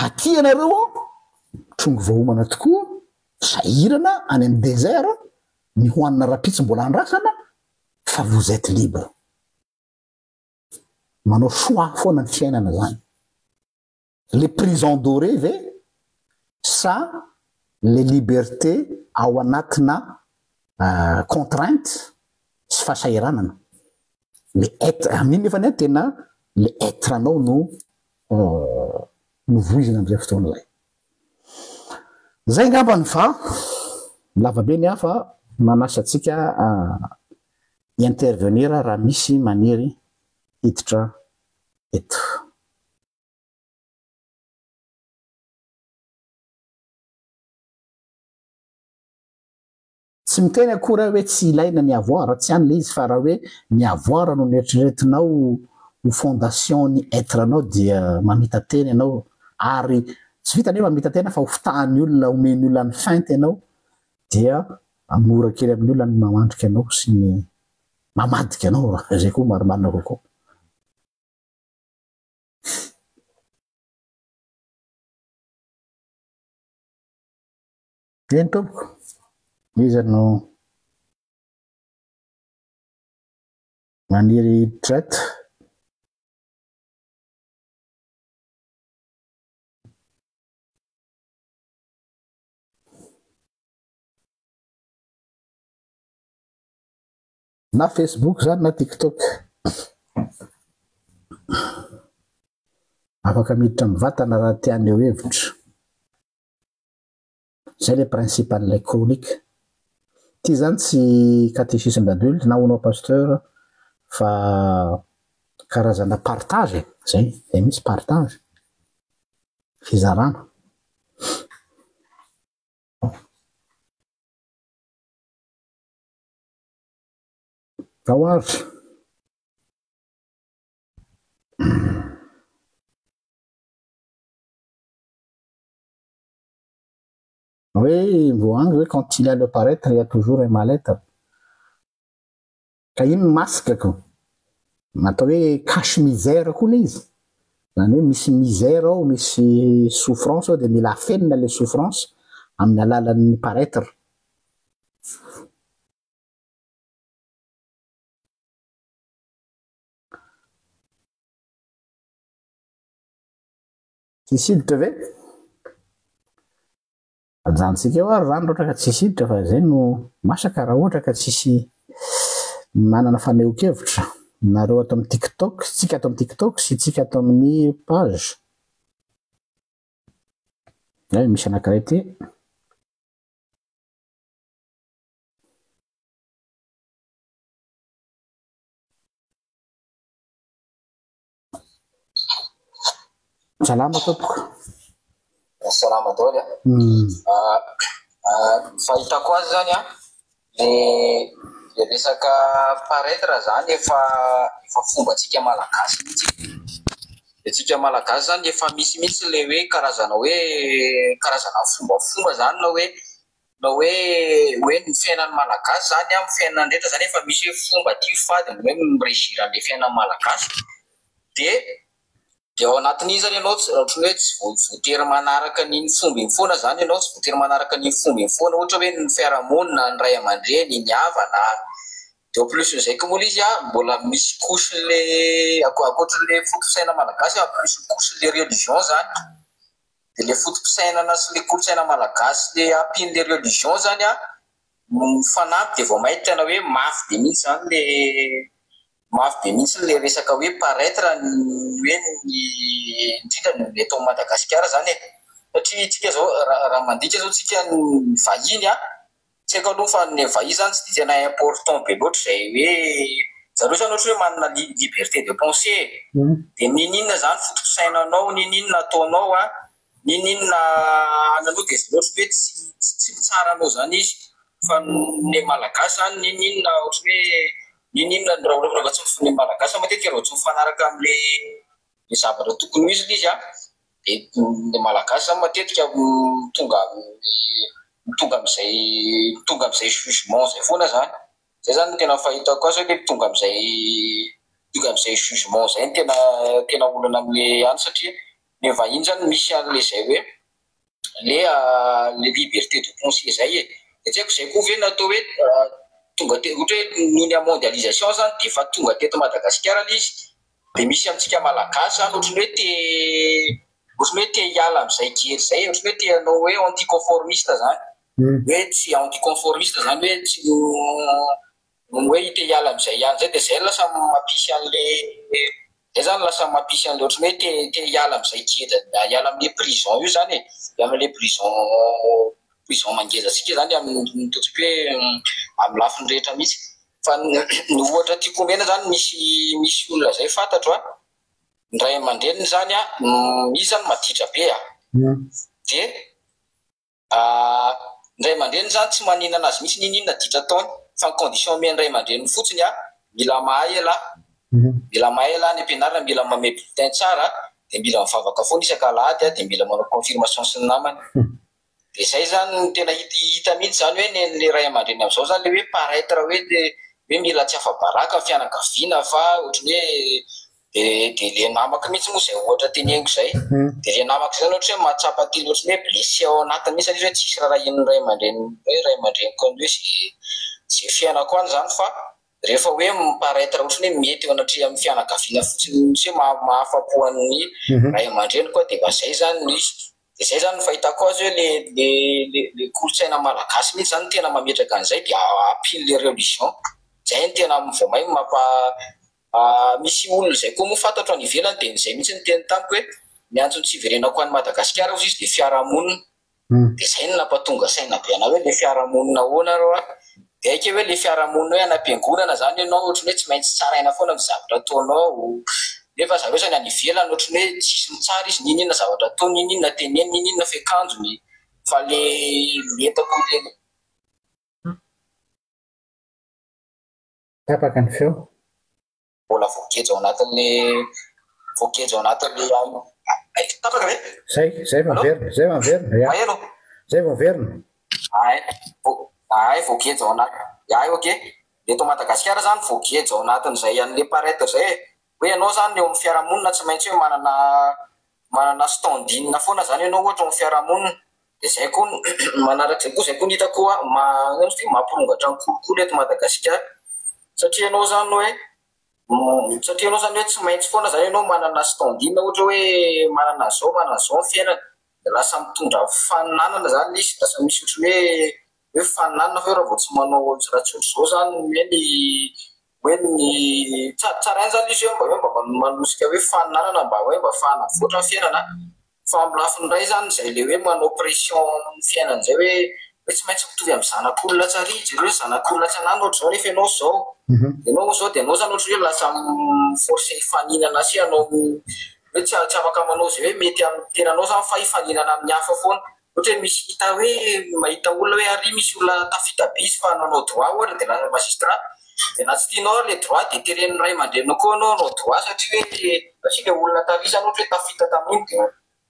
Aty ianareo an, trongy voaomana tokoa, sahirana any amin'ny désert, ny hohanina rapitso mbola andrasana, fa vous etes libre. Manao choix foana ny fiainana zany. Le prison dorée ve sa le liberté ao anatina contrainte sy fahasahiranana? Le être, amin'iny nefany an tena le être anao no no voizina amin'izay fotoana izay. Izay angambany fa lava be ny ahy fa manasa antsika hi-intervenir raha misy maniry hiditra. Eto. Tsy miteny akory aho hoe tsy ilaina ny avoir, tsy any ilay izy fa raha hoe ny avoir no neritreretinao ho fondation ny être anao dia mamita-tena ianao ary tsy vitany hoe mamita-tena fa ho fitahan'ny olona, omen'ny olona ny feinte ianao dia mora kely amin'ny olona ny mamandrika anao sy ny mamadika anao raha izay koa marimarina kokoa. Eny tompoko, iza no maniry traite? Na Facebook zany na TikTok. Afaka miditra mivantana raha te haneho hevitra. Zay le principe an'ilay chronique. Ty zany tsy catéchisme d'adulte na hono pasteur fa karazana partage e, zay, zay mihitsy partage, fizarana. Ao ary. Hoe voahangy hoe quand il y a le paraître il y a toujours un mal-être. Ka iny ny masque ko. Natao hoe cache misère koa ilay izy. Izany hoe misy misère ao, misy souffrance ao dia mila afenina ilay souffrance amin'ny alalan'ny paraître. Tsisy hiditra ve? Ajanontsika eo ary zany raha ohatra ka tsisy hiditra fa zay no masaka raha ohatra ka tsisy manana fanehoan-kevitra nareo ato amin'ny TikTok, tsika ato amin'ny TikTok sy tsika ato amin'ny page. Ay, misy anankiray ity. Salama tompoko. Salama daholo a. Ah, ah, ny fahitako azy zany a, le le resaka paraître zany efa efa fombantsika malagasy mihitsy. Antsika malagasy zany efa misy mihitsy le hoe karazana hoe karazana fombafomba zany na hoe na hoe hoe ny fiainan'ny malagasy zany amin'ny fiainana rehetra zany efa misy hoe fomba tia fady ny hoe mi-régir an'le fiainan'ny malagasy. Dia dia ao anatin'iny zany ianao tsy ohatran'ny hoe tsy voatery manaraka an'iny fomba iny foana zany ianao, tsy voatery manaraka an'iny fomba iny foana, ohatra hoe ny fiarahamonina, ny ray aman-dreny, ny havana. Dia en plus n'izay koa moa ilay izy an, mbola misy couche-n'le ankoatran'le foto-pisainana malagasy, en plus couche-n'le religion zany. Dia le foto-pisainana sy le kolontsaina malagasy le ampian'le religion zany an, no mifanampy dia vao mainka tena hoe mafy be mihitsy zany le mafy be mihitsy le resaka hoe paraitre ny hoe ny indrindra ny eto Madagasikara zany e. Satria tsika zao raha mandika zao tsika ny vahiny an, Tsy haiko aloha fa ny vahiny zany tsy dia tena important be loatra izay hoe zareo zany ohatra hoe manana liberté de pensée e, dia n'inon'inona zany foto-pisainanao, n'inon'inona ataonao an, n'inon'inona ananao dia zareo ohatra hoe tsy tsy mitsara anao zany izy fa ny malagasy zany n'inon'inona ohatra hoe n'inon'inona raha vao tsy ny malagasy matetika raha vao tsy mifanaraka amin'ilay zavatra tokony ho izy ilay izy an, Dia ny Malagasy zany matetika tonga amin'ny tonga amin'izay tonga amin'izay jugement izay foana zany. Zay zany no tena fahitako azy hoe le tonga amin'izay tonga amin'izay jugement izay no tena tena olana amin'le any satria ny vahiny zany misy an'le zay hoe le le liberté de penser zay e. Dia tsy haiko izay koa ve no atao hoe tonga te ohatra hoe noho ny mondialisation zany dia efa tonga teto Madagasikara ilay izy Dia misy amintsika Malagasy zany ohatran'ny hoe te ohatran'ny hoe te hiala amin'izay jery izay, ohatran'ny hoe te hanao hoe anti-conformiste zany. Hoe tsy anti-conformiste zany hoe tsy hoe te hiala amin'izay ihany izay dia izay lasa mampisy an'le izay zany lasa mampisy an'le ohatran'ny hoe te te hiala amin'izay geja hiala amin'le prison io zany e, hiala amin'le prison prison mangeja antsika zany amin'ny ataontsika hoe amin'ny lafiny rehetra mihitsy. Fa ny ohatra tiako omena zany misy misy olona zay fantatro an, Ny ray aman-dreniny zany a, izy zany maditra be a. Dia ny ray aman-dreniny zany tsy maninana azy mihitsy n'inon'inona ditra ataony fa ny condition omen'ny ray aman-dreniny fotsiny a, mila mahay elah, mila mahay elah any am-pianarana, mila manome bulletin tsara, dia mila mivavaka foana isaka alahady a, dia mila manao confirmation sy ny namany. Dia izay zany no tena hita hita mihitsy zany hoe nen'le ray aman-dreny amin'izao zany le hoe paraître hoe le hoe mila tsy afa-baraka ny fianakaviana fa ohatran'ny hoe de de le namako mihitsy moa izay ohatra teneniko izay, de le namako izay zany ohatra hoe mahatsapa tena ohatran'ny hoe blessé ao anatiny mihitsy izy hoe tsisy rarahian'ny ray aman-dreniny hoe ray aman-dreniko an'io hoe ze ze fiainako any zany fa rehefa hoe mi-paraitre ohatran'ny hoe mety eo anatrehan'ny fianakaviana fotsiny mihitsy hoe mahafa-po an'ny ray aman-dreniko aho de mba zay zany no izy. Dia izay izany ny fahitako azy hoe le le le le kolontsaina malagasy mihitsy izany no tena mametraka an'izay dia ampian'le religion. Izay no tena vao may mampa misy olona izay koa moa fantatro any ivelany dia izay mihitsy no niteny tamiko hoe ny antony tsy hiverenako any Madagasikara hozy izy dia fiarahamonina. Dia izay no nampatonga saina be anah hoe le fiarahamonina ahoana rô a? Dia haika hoe le fiarahamonina hoe any am-piangonana izany ianao ohatran'ny hoe tsy maintsy tsaraina foana ny zavatra ataonao, nefa zareo zany any ivelany ohatran'ny hoe tsisy mitsara izy n'inon'inona zavatra ataony, n'inon'inona teneniny, n'inon'inona fiakanjony fa le le hitako le. Tapaka ny feo. Mbola voageja ao anatin'le voageja ao anatin'le ay tapaka ve? Zay, zay vao miverina, zay vao miverina, ya. Maheno? Zay vao miverina. Ay, ay voageja ao anaty, ay ok. Eto Madagasikara zany voageja ao anatin'izay an'le paraître zay e. Hoe ianao zany eo amin'ny fiarahamonina tsy maintsy hoe manana manana standing foana zany ianao ohatra ao amin'ny fiarahamonina. Dia zay koa manaraka izay koa zay koa ny hitako hoe inona moa izy ity mampirongatra ny kolikoly eto Madagasikara. Satria ianao zany hoe satria ianao zany hoe tsy maintsy foana zany ianao manana standing ohatra hoe manana an'izao manana an'izao ny fiainana. Dia lasa mitondra faninanana zany ilay izy, lasa misy ohatran'ny hoe hoe faninanana fa hoe raha vao tsy manao raha tsy ohatr'izao zany hoe ny hoe ny tsaraina zany ilay izy hoe mba hoe mba manosika hoe faninanana mba hoe mba ahafahana mivoatra ny fiainana. Fa amin'ny lafiny iray izany izay ilay hoe manao pression amin'ny fiainana izay hoe hoe tsy maintsy mitovy amin'ny zanak'olona tsy ary, jereo ny zanak'olona tsy ananona ohatr'izao nefa ianao izao. Ianao izao dia ianao izany ohatran'ny hoe lasa mi-forcer hifaninana sy hanao hoe tsy tsy afaka manao izay hoe mety amin'ny tenanao izany fa hifaninana amin'ny hafa foana. Ohatra hoe misy hita hoe mahita olona hoe ary misy olona tafita be izy fa nanao droit ohatra dia lasa magistrat. Dia na tsy tianao ary ilay droit dia teren'ny ray aman-dreninao koa ianao hanao droit satria hoe satria ilay olona tary izany ohatra hoe tafita tamin'iny dia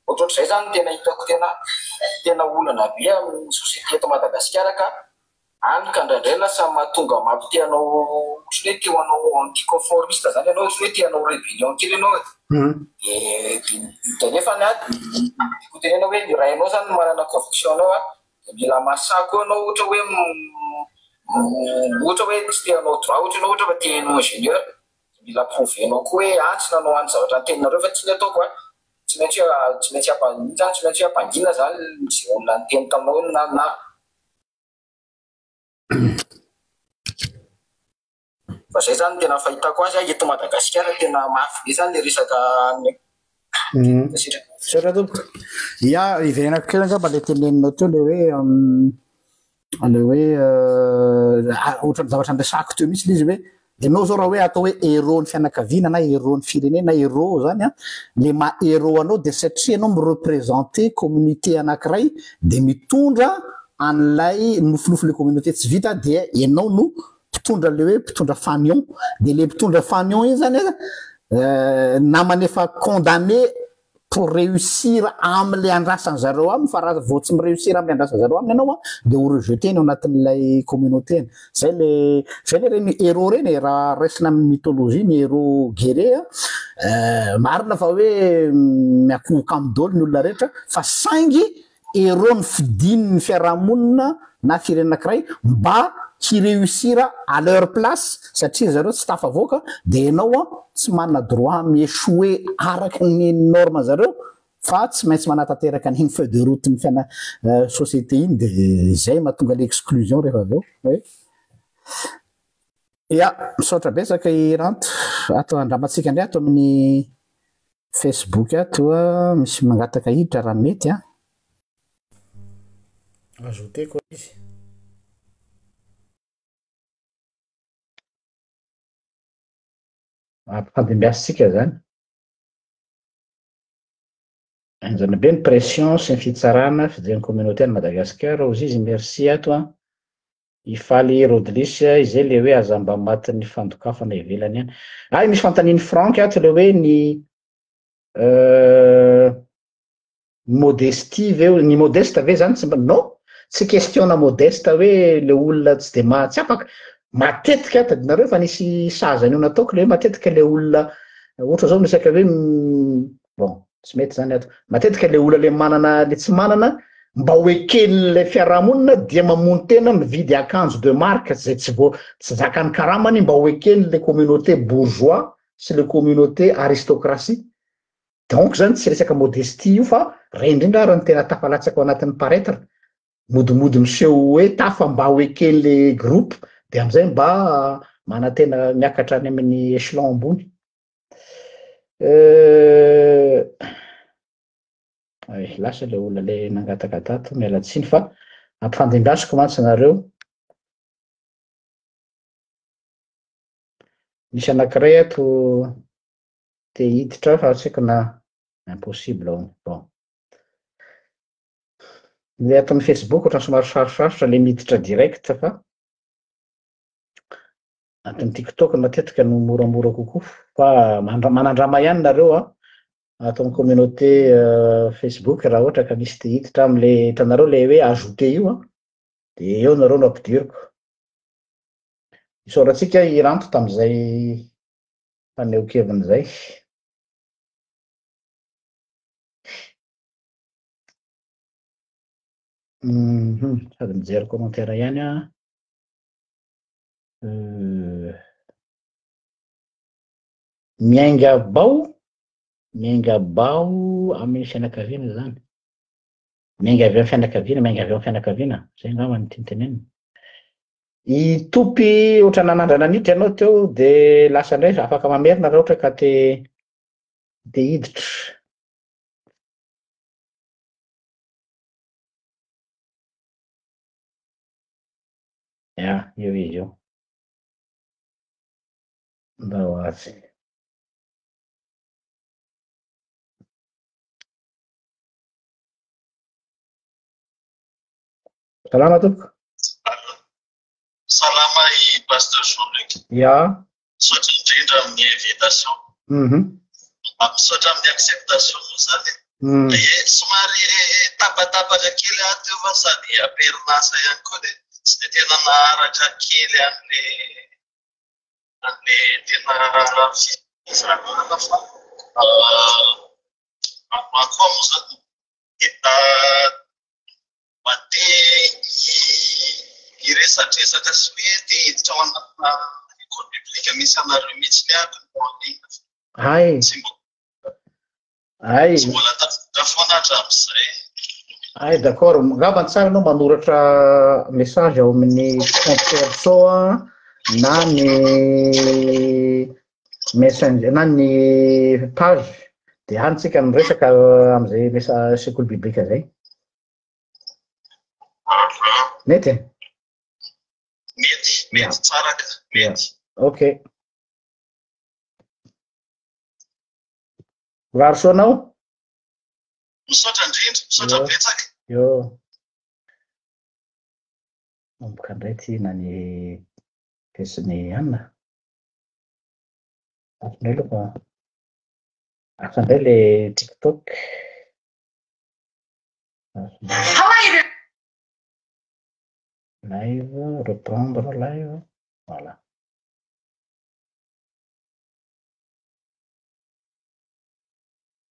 ohatrohatr'izay izany no tena hitako tena tena olana be amin'ny société eto Madagasikara ka hany ka indraindray lasa mahatonga mampite hanao ohatran'ny hoe te ho hanao anti-conformiste izany ianao ohatran'ny hoe te hanao rébellion kely ianao e. Dia dia nefa ny ahy tiako hotenenina hoe ny rainao izany no manana conviction anao an, dia mila mahasahy koa ianao ohatra hoe ohatra hoe tsy te hanao droit ohatra ianao ohatra fa te hanao ingénieur, dia mila prouver-nao koa hoe ah tsy nanao an'ny zavatra noteninareo fa ity ny ataoko an, tsy maintsy hoe tsy maintsy ampa- iny izany tsy maintsy hoe ampangina izany izay olona niteny taminao na na Fa zay zany tena fahitako azy eto Madagasikara tena mafy be zany le resaka Misaotra tompoko. Ya, hiverenako kely angamba le teneninao teo le hoe le hoe ohatran'ny zavatra niresahako teo mihitsy le izy hoe ianao zao raha hoe atao hoe héros ny fianakaviana na héros ny firenena na héros zany an, le maha héros anao dia satria ianao mi-représenter communauté anankiray dia mitondra an'ilay nofinofy le communauté tsy vita dia ianao no mpitondra le hoe mpitondra fanion dia le mpitondra fanion iny zany namany efa condamné pour réussir am'le andrasany zareo aminy fa raha vao tsy mi-réussir am'le andrasany zareo aminy ianao a dia ho rejeté ny ao anatin'ilay communauté ny zay le zay le reny héros reny e raha raisina amin'ny mythologie ny héros guerrier a marina fa hoe miakohoka aminy daholo ny olona rehetra fa saingy Héros ny fidiny ny fiarahamonina na firenena anakiray mba hi réussir à leur place satria zareo tsy tafavoaka de enao an tsy manana droit mi échouer araka ny norme zareo fa tsy maintsy manatanteraka an'iny feuille de route ny fiaina société iny de izay mahatonga le exclusion rehefa avy eo oui. Ya, misaotra betsaka i Ranto. Ato andramantsika indray ato amin'ny Facebook ato a, misy mangataka hiditra raha mety a. Ajouteko izy. Ampifandimbiasintsika zany. Henjana be ny pression sy ny fitsarana fijery ny communauté any Madagascar hozy izy merci ato an! Hifaly Rodlis izay le hoe aza mba matin'ny fandokafana ivelany any. Hay misy fanontanian'i Franck ato le hoe ny euh, modestie ve ny modeste ve zany tsy mba non tsy question-na modeste hoe le olona tsy de maha tsy afaka matetika tadidinareo fa nisy sazy an'io nataoko le hoe matetika le olona ohatra zao miresaka hoe bon tsy mety zany ato matetika le olona le manana le tsy manana mba ho eken'ilay fiarahamonina dia mamono tena mividy akanjo de marque zay tsy vo tsy zakan'ny karamany mba ho eken'le communauté bourgeois sy le communauté aristocratie donc zany tsy resaka modestie io fa re indrindra ary ny tena tafalatsaka ao anatin'ny paraitre modimody miseho hoe tafa mba ho eken'le groupe de amizay mba manantena miakatra any amin'ny echelon ambony. Euh, ay, lasa le olona le nangataka tato, miala tsiny fa ampifandimbiasiko mantsy nareo. Misy anankiray ato te hiditra fa tsy haiko na impossible hono. Bon. Le ato amin'ny Facebook ohatran'ny somary sarosarotra le miditra direct fa ato amin'ny TikTok matetika no moramora kokoa fa manandrama ihany nareo a ato amin'ny communauté euh, Facebook raha ohatra ka misy te hiditra am'le hitanareo le hoe ajouter io a de eo nareo no ampidiriko. Isaorantsika i Ranto tamin'izay fanehoan-keviny izay. Mhm, sady mijery commentaire ihany aho. Euh, miainga bao, miainga bao amin'ny fianakaviana zany. Miainga avy amin'ny fianakaviana, miainga avy ao amin'ny fianakaviana, zay angamba no tiany tenenina. I Topy ohatra nanandrana niditra ianao teo de lasa indray, afaka mamerina raha ohatra ka te te hiditra. Ya, eo izy io. Ndao azy. Salama tompoko. Salama i Pasteur Jean-Luc. Ya. Misaotra indrindra amin'ny invitation. Mhm. Misaotra amin'ny acceptation moa zany. Mm. Eh, somary tapatapaka kely aho teo fa sady am-perinasa ihany koa dia tsy dia tena naharaka kely an'le an'le tena fizarana fa ah, koa moa zany mba te hiresadresaka sy hoe te hiditra ao anatina école biblique misy anareo mihitsy ny ato no en ligne. Hay. Tsy mbola Hay. Tsy mbola tafiditra foana hatramin'izay. Hay, d'accord. Angamba tsara ianao manoratra message ao amin'ny compte perso na ny messenger na ny page dia any tsika miresaka amin'izay message sekoly biblika zay. Mety e? Mety, mety tsara ka, mety. Ok. Mirary soa anao. Misaotra indrindra, misaotra betsaka. Yo. Manomboka indray ty na ny fesin'i Anna. Hafa indray aloha fa hafa indray le TikTok. Live, reprendre live, voilà.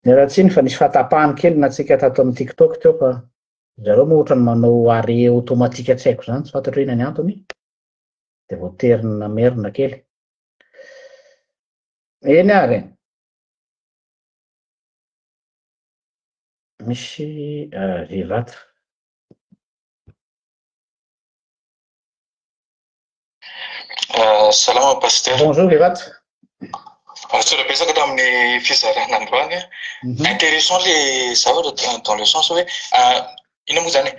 Miala tsiny fa nisy fahatapahany kely natsika tato amin'ny TikTok teo fa zareo moa ohatran'ny manao arrêt automatique tsy haiko izany, tsy fantatro hoe inona ny antony, dia voatery namerina kely. Eny ary e. Misy Vivat. Salama Pasteur. Bonjour Vivat. Misaotra betsaka tamin'ny fizarana androany. Mhm. Intéressant le zavatra dans le sens hoe inona moa zany e?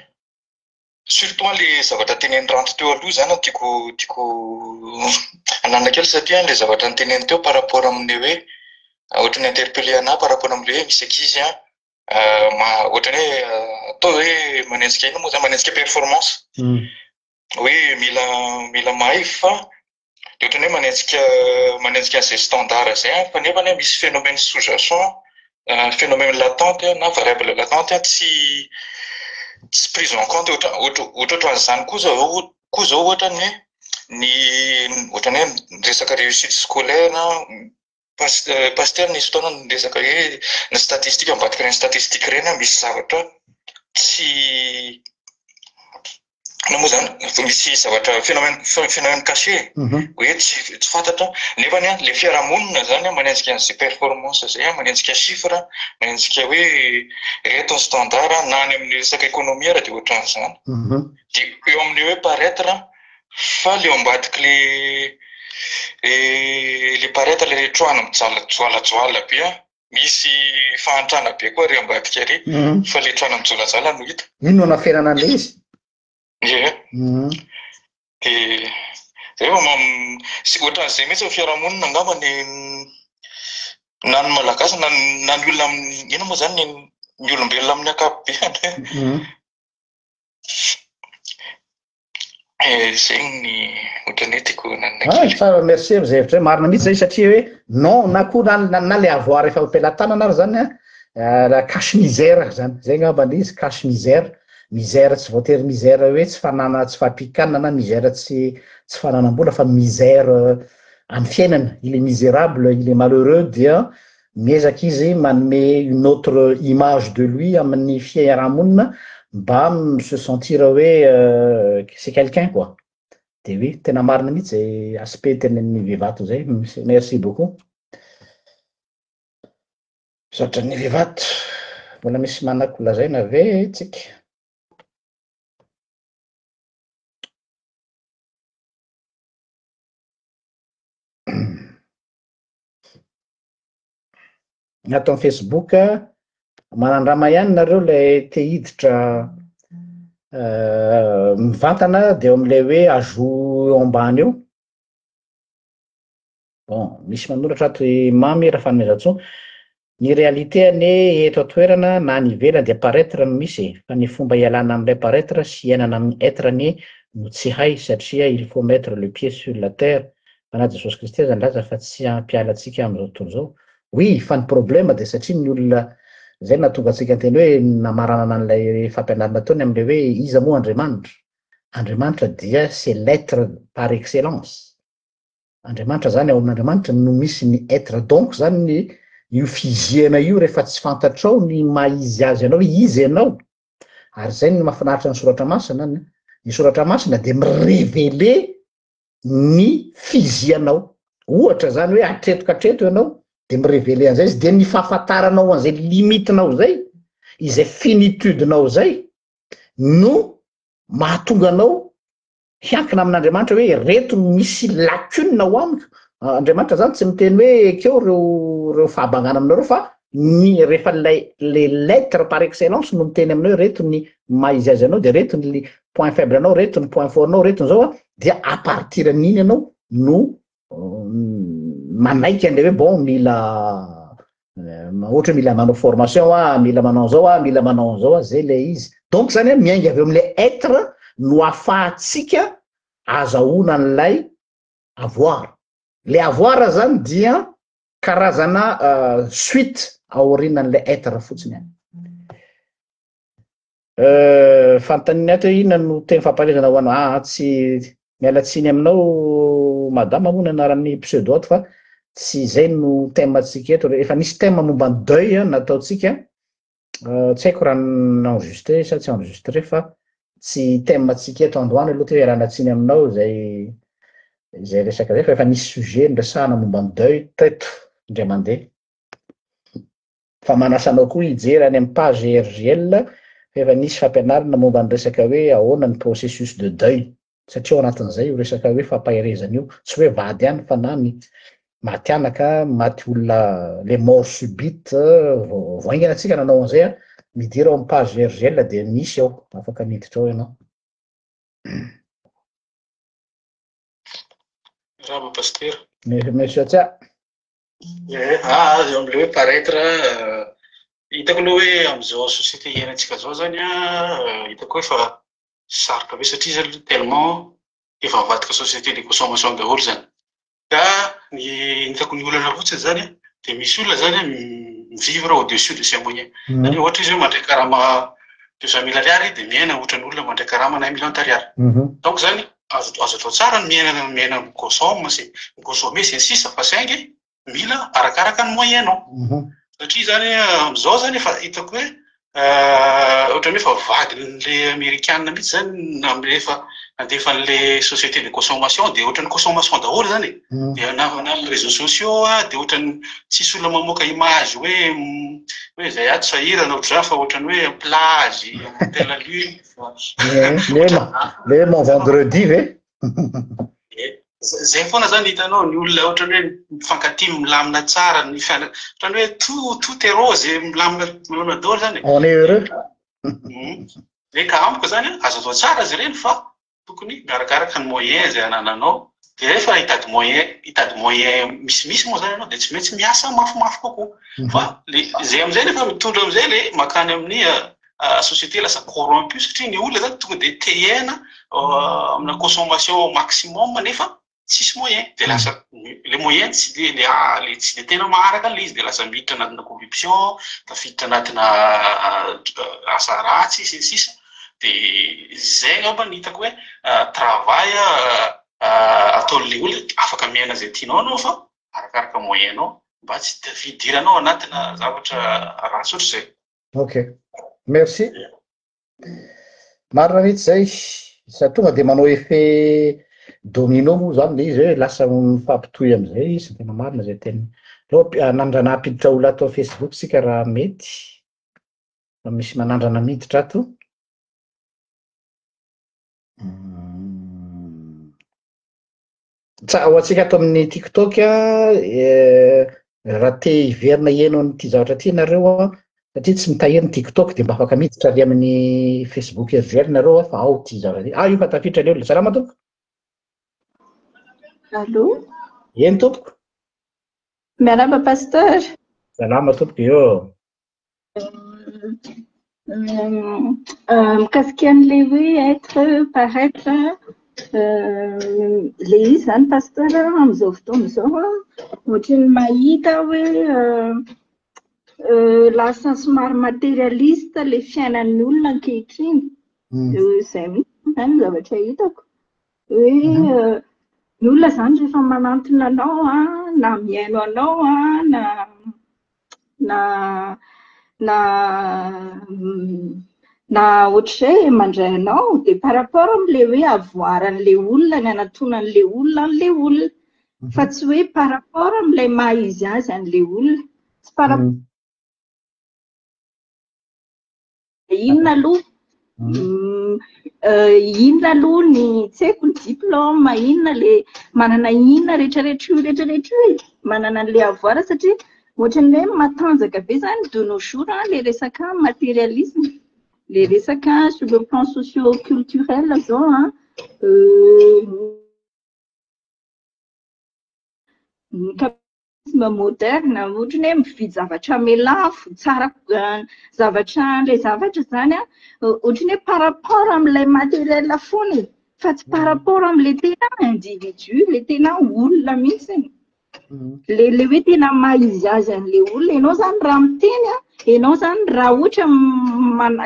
Surtout le zavatra tenenin'i Ranto teo aloha zany no tiako tiako ananana kely satria le zavatra noteneniny teo par rapport amin'ny hoe ohatran'ny interpeller anah par rapport amin'le hoe misy ankizy an. Ohatran'ny hoe atao hoe manenjika inona moa zany, manenjika performance. Hoe mila mila mahay fa dia ohatran'ny hoe manenjika manenjika an'izay standard izay an, fa nefa anie misy phénomène sous jacent, phénomène latente na variable latente tsy tsy prise en compte ohatra ohatra ohatrohatran'izany koa zao koa zao ohatra ny hoe ny ohatran'ny hoe resaka réussite scolaire Pasteur nisy fotoana niresaka hoe ny statistique ambadika ireny statistique ireny an misy zavatra tsy inona moa izany misy zavatra phénomène phénomène caché hoe tsy tsy fantatra nefany an le fiarahamonina izany an manenjika an'izay performance izay an manenjika chiffre manenjika hoe ireto ny standard na any amin'ny resaka économie ary dia ohatran'izany dia eo amin'ny hoe paraitre Fa le ao ambadiky le le paraitre le trohana mijoalajoala be an, misy fahantrana be koa ary ambadika ary fa le trohana mijoalajoala no hita. Iny no anafenana an'le izy? Ie. De zay vao mam, ohatran'izay mihitsy ny fiarahamonina angamba ny na ny malagasy na na ny olona amin'ny inona moa zany ny olombelona amin'ny ankapobeny. Eh, zay ny ohatran'ny hoe tiako nanana Ah, kely. tsara, merci am'izay hevitra zay. Marina mihitsy zay satria hoe non na koa na, na, na le avoir efa am-pelatanana ary zany an, eh, la cache misère zany. Zay angamba le izy, cache misère. Misère tsy voatery misère hoe tsy fanana, tsy fahampian-kanina na misère tsy, tsy fananam-bola fa misère amin'ny fiainana. Il est misérable, il est malheureux dia Miezaka izy manome une autre image de lui amin'ny fiarahamonina mba mi-se sentir hoe c'est quelqu'un quoi. De oui, tena marina mihitsy zay aspect tenenin'i Vivato zay, merci beaucoup. Misaotra an'i Vivato. Mbola misy manako lazaina ve tsika? Ny ato amin'ny Facebook, manandrama ihany nareo ilay te hiditra mivantana dia eo amin'ilay hoe ajout eo ambany eo. Bon, misy manoratra ato i Mamy Rafanomezantsoa. Ny réalité anie eto an-toerana na any ivelany dia paraitre no misy e, fa ny fomba hialana amin'ilay paraitre sy hiainana amin'ny être anie no tsy hay satria il faut mettre le pied sur la terre fa na Jesosy Kristy aza nilaza fa tsy hampiala antsika amin'izao tontolo izao. Oui, fa ny problème dia satria ny olona, izay no nahatonga antsika niteny hoe namaranana an'ilay fampianarana teo ny amin'ilay hoe iza moa Andriamanitra? Andriamanitra dia c'est l'être par excellence. Andriamanitra zany ao amin'Andriamanitra no misy ny être donc zany ny io fiziana io rehefa tsy fantatrao ny maha izy azy anao hoe iza ianao ary zay no mahafinaritra ny soratra masina ny soratra masina dia mi-reveler ny fizianao. Ohatra zany hoe hatreto ka hatreto ianao de mi-reveler an'izay izy, de ny fahafantaranao an'izay limite-nao zay, izay finitude-nao zay no mahatonga anao hiankina amin'Andriamanitra hoe ireto no misy lacune ao amiko. Andriamanitra zany tsy miteny hoe ekeo reo reo fahabangana aminareo fa ny rehefa ilay le l'être par excellence no miteny aminao hoe reto ny maha izy azy anao de reto ny point faible anao, reto ny point fort nao, reto ny zao a, dia à partir an'iny ianao no manaiky an'ilay hoe bon mila ohatra hoe mila manao formation aho, mila manao an'izao aho, mila manao an'izao aho, zay ilay izy. Donc zany a miainga avy eo amin'ilay être no ahafahantsika azahoana an'ilay avoir. Le avoir zany dia karazana suite aorianan'ilay être fotsiny ihany. Euh, fanontaniana ato hoe inona no teny fampaherezana ho anao? Ah, tsy miala tsiny aminao madama moa ny anaran'ny pseudo ato fa tsy izay no thème antsika eto. Efa nisy thème momba ny deuil nataontsika. Euh, tsy haiko raha enregistré sa tsy enregistré fa tsy thème antsika eto androany aloha ty ialana tsiny aminao izay izay resaka izay fa efa nisy sujet niresahana momba ny deuil teto indray mandeha. Fa manasa anao koa hijery any amin'ny page RJL fa efa nisy fampianarana momba ny resaka hoe ahoana ny processus de deuil satria ao anatin'izay io resaka hoe fampaherezana io, tsy hoe vady ihany fa na ny maty anaka, maty olona les morts subites, vao haingana tsika nanao an'izay an, midira ao amin'ny page RJL dia misy ao, afaka miditra ao ianao. Miarahaba Pasitera. Monsieur Tsia. Ah, eo amin'ilay hoe paraître. Hitako aloha hoe amin'izao société iainantsika izao izany an, hitako hoe efa sarotra be satria izany aloha tellement efa mivadika société de consommation daholo izany. Ka ny hitako ny olana fotsiny izany an, dia misy olona izany an mi-vivre au dessus de ses moyens. Izany hoe ohatra izy hoe mandray karama 200 mille ariary dia miaina ohatran'ny olona mandray karama un million d'ariary. Donc izany azo azo atao tsara ny miaina miaina mi-consomme sy mi-consommer sy ny sisa fa saingy mila arakaraka ny moyen-nao. Satria izany amin'izao izany efa hitako hoe ohatran'ny hoe efa vaguen'ilay amerikana mihitsy izany rehefa nandefa an'ilay société de consommation dia ohatran'ny consommation daholo izany e. Dia na na amin'ny réseaux sociaux dia ohatran'ny tsisy olona mamoaka image hoe hoe izay ato sahirana ohatr'izany fa ohatran'ny hoe plage, hôtel luxe. Lema, lema vendredi ve? Zay foana zany hitanao ny olona ohatran'ny hoe mifankatia milamina tsara ny fiainana ohatran'ny hoe tout tout est rose milamina milamina daholo zany e. On est heureux. Dia ka amiko zany azo atao tsara izy ireny fa tokony miarakaraka ny moyen izay anananao dia rehefa hitady moyen hitady moyen misimisy moa zany ianao dia tsy maintsy miasa mafimafy kokoa fa le zay amizay nefa mitondra amizay le makany amin'ny société lasa corrompu satria ny olona zany tonga dia te hiaina amina consommation maximum nefa tsisy moyen dia lasa le moyen tsy dia le le tsy dia tena maharaka an'ilay izy dia lasa miditra anatina corruption, tafiditra anatina asa ratsy sy ny sisa dia izay angamba no hitako hoe travail ataon'ilay olona afaka miaina izay tianao ianao fa arakaraka moyen-nao mba tsy tafidiranao anatina zavatra ratsy ohatr'izay. Ok. Merci. Marina mihitsy zay. Sady tonga de manao effet domino moa zany le izy hoe lasa mifampitohy amizay izy, tena marina zay teniny. Aleo hanandrana hampiditra olona ato Facebook tsika raha mety. Fa misy manandrana miditra ato. Tsa- ho antsika ato amin'ny TikTok raha te hiverina hihaino an'ity zavatra ity nareo an, satria tsy mitahiry ny TikTok dia mba afaka miditra ary amin'ny Facebook RGL nareo an, fa ao ity zavatra ity. Ah, io fa tafiditra ny olona. Salama tompoko. Allô? Eny tompoko. Miarahaba pasteur. Salama tompoko io. Mikasika an'ilay hoe être, paraître, ilay izy izany pasteur amin'izao fotoana izao an, ohatran'ny mahita aho hoe lasa somary matérialiste ilay fiainan'ny olona ankehitriny. Izay mihitsy izany ny zavatra hitako. Hoe ny olona izany rehefa manantona anao an, na mihaino anao an, na na na na ohatr'izay mandray anao dia par rapport amin'ilay hoe avoir an'ilay olona ny anatonan'ilay olona an'ilay olona fa tsy hoe par rapport amin'ilay maha izy azy an'ilay olona tsy par Inona aloha? Inona aloha ny tsy haiko ny diplôme, inona le manana inona rehetrarehetra io rehetrarehetra io e, manana an'ilay avoir satria ohatran'ny hoe matanjaka be zany de nos jours an le resaka matérialisme, le resaka sur le plan socio-culturel zao an, ny capitalisme moderne ohatran'ny hoe mividy zavatra mihalafo, tsara zavatra ilay zavatra izany an, ohatran'ny hoe par rapport amin'ilay matériel foana e, fa tsy par rapport amin'ilay tena individu, ilay tena olona mihitsy. Ilay ilay hoe tena maha izy azy an'ilay olona, ianao izany raha miteny an, ianao izany raha ohatra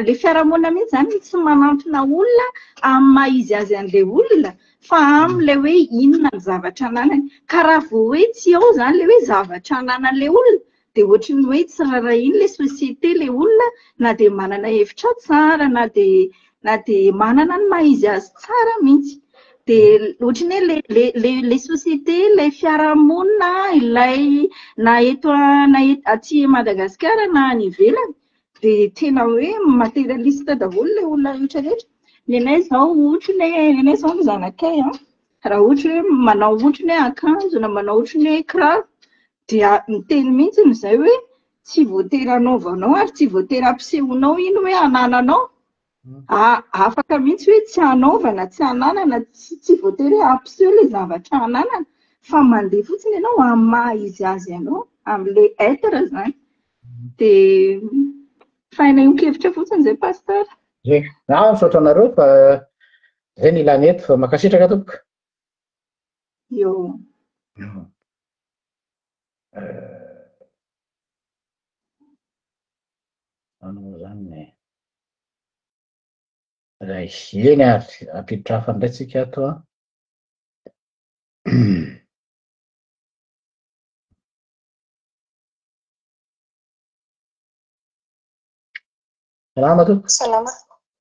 ilay fiarahamonina mihitsy izany tsy manantona olona amin'ny maha izy azy an'ilay olona fa amin'ilay hoe inona ny zavatra ananany. Ka raha vao hoe tsy ao izany ilay hoe zavatra ananan'ilay olona dia ohatry ny hoe tsy rarahian'ilay société ilay olona na dia manana hevitra tsara na dia na dia manana ny maha izy azy tsara mihitsy. Dia ohatry ny hoe ilay ilay ilay ilay société, ilay fiarahamonina, ilay na eto na aty Madagasikara na any ivelany dia tena hoe matérialiste daholo ilay olona rehetra rehetra. Ny anay izao ohatra ny hoe, ny anay izao ny zanakay an, raha ohatra hoe manao ohatra ny hoe akanjo na manao ohatra ny hoe kiraro dia miteny mihitsy izay hoe tsy voatery hanaovanao ary tsy voatery hampisehonao iny hoe anananao. Afaka mihitsy hoe tsy hanaovana, tsy hananana, tsy voatery hoe hampiseho ilay zavatra ananana fa mandeha fotsiny ianao amin'ny maha izy azy anao, amin'ilay être izany. Dia fanehoan-kevitra fotsiny izay Pasteur. Ye, ah, misaotra anareo fa zay ny ilana eto fa mankasitraka tompoko. Eo. Anao zany e. Ray, eny ary, ampiditra hafa indray tsika ato an. Salama tompoko. Salama.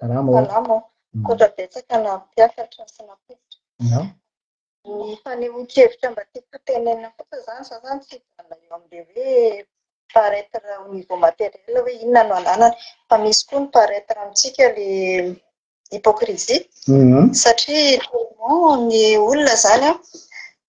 Salama ô. Salama ô. Misaotra betsaka nampiakatra sy nampiditra. No. Ny fanehoan-kevitra mba tiako tenenina fotsiny izany, izaho izany tsy hijanona eo amin'ilay hoe paraître au niveau matériel hoe inona no ananany, fa misy koa ny paraître amintsika ilay hypocrisie satria tellement ny olona izany an,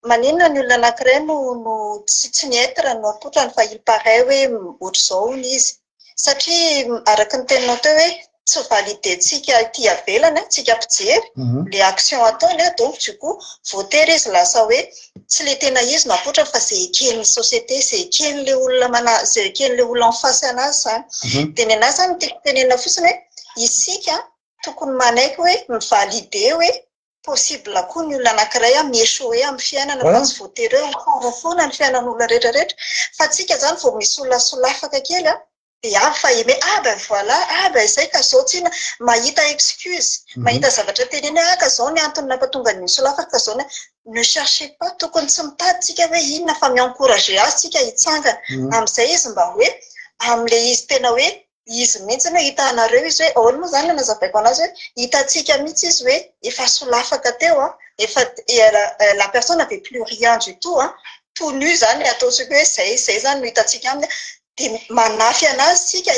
maninona ny olona anankiray no no tsy tsy ny être no apotrany fa il paraît hoe ohatr'izao hono izy satria araka ny teninao teo hoe tsy valider-tsika ety ivelany an, tsika mpijery le action ataony an, donc du coup voatery izy lasa hoe tsy le tena izy no apotrany fa ze eken'ny société, ze eken'le olona mana ze eken'le olona en face anazy izany. Dia ny anahy izany no tiako tenenina fotsiny hoe isika tokony manaiky hoe mi-valider hoe possible koa ny olona anankiray mi-échouer amin'ny fiainana fa tsy voatery hoe ho tsara foana ny fiainan'olona rehetra rehetra fa tsika izany vao misy olona solafaka kely an dia avy fa aimé ah ben voilà ah ben izay ka zao tsinona mahita excuse mahita zavatra tenenina hoe ah ka zao ny antony nampatonga an'iny solafaka ka zao ny ne cherchez pas tokony tsy mitady tsika hoe inona fa mi-encourager azy tsika hitsangana amin'izay izy mba hoe amin'ilay izy tena hoe izy mihitsy no hitanareo izy hoe ahoana moa izany no nazavaiko anazy hoe hitantsika mihitsy izy hoe efa solafaka teo an, efa la personne n'avait plus rien du tout an, tout nu izany ataontsika hoe izay izay izany no hitantsika aminy dia manafy anazy isika,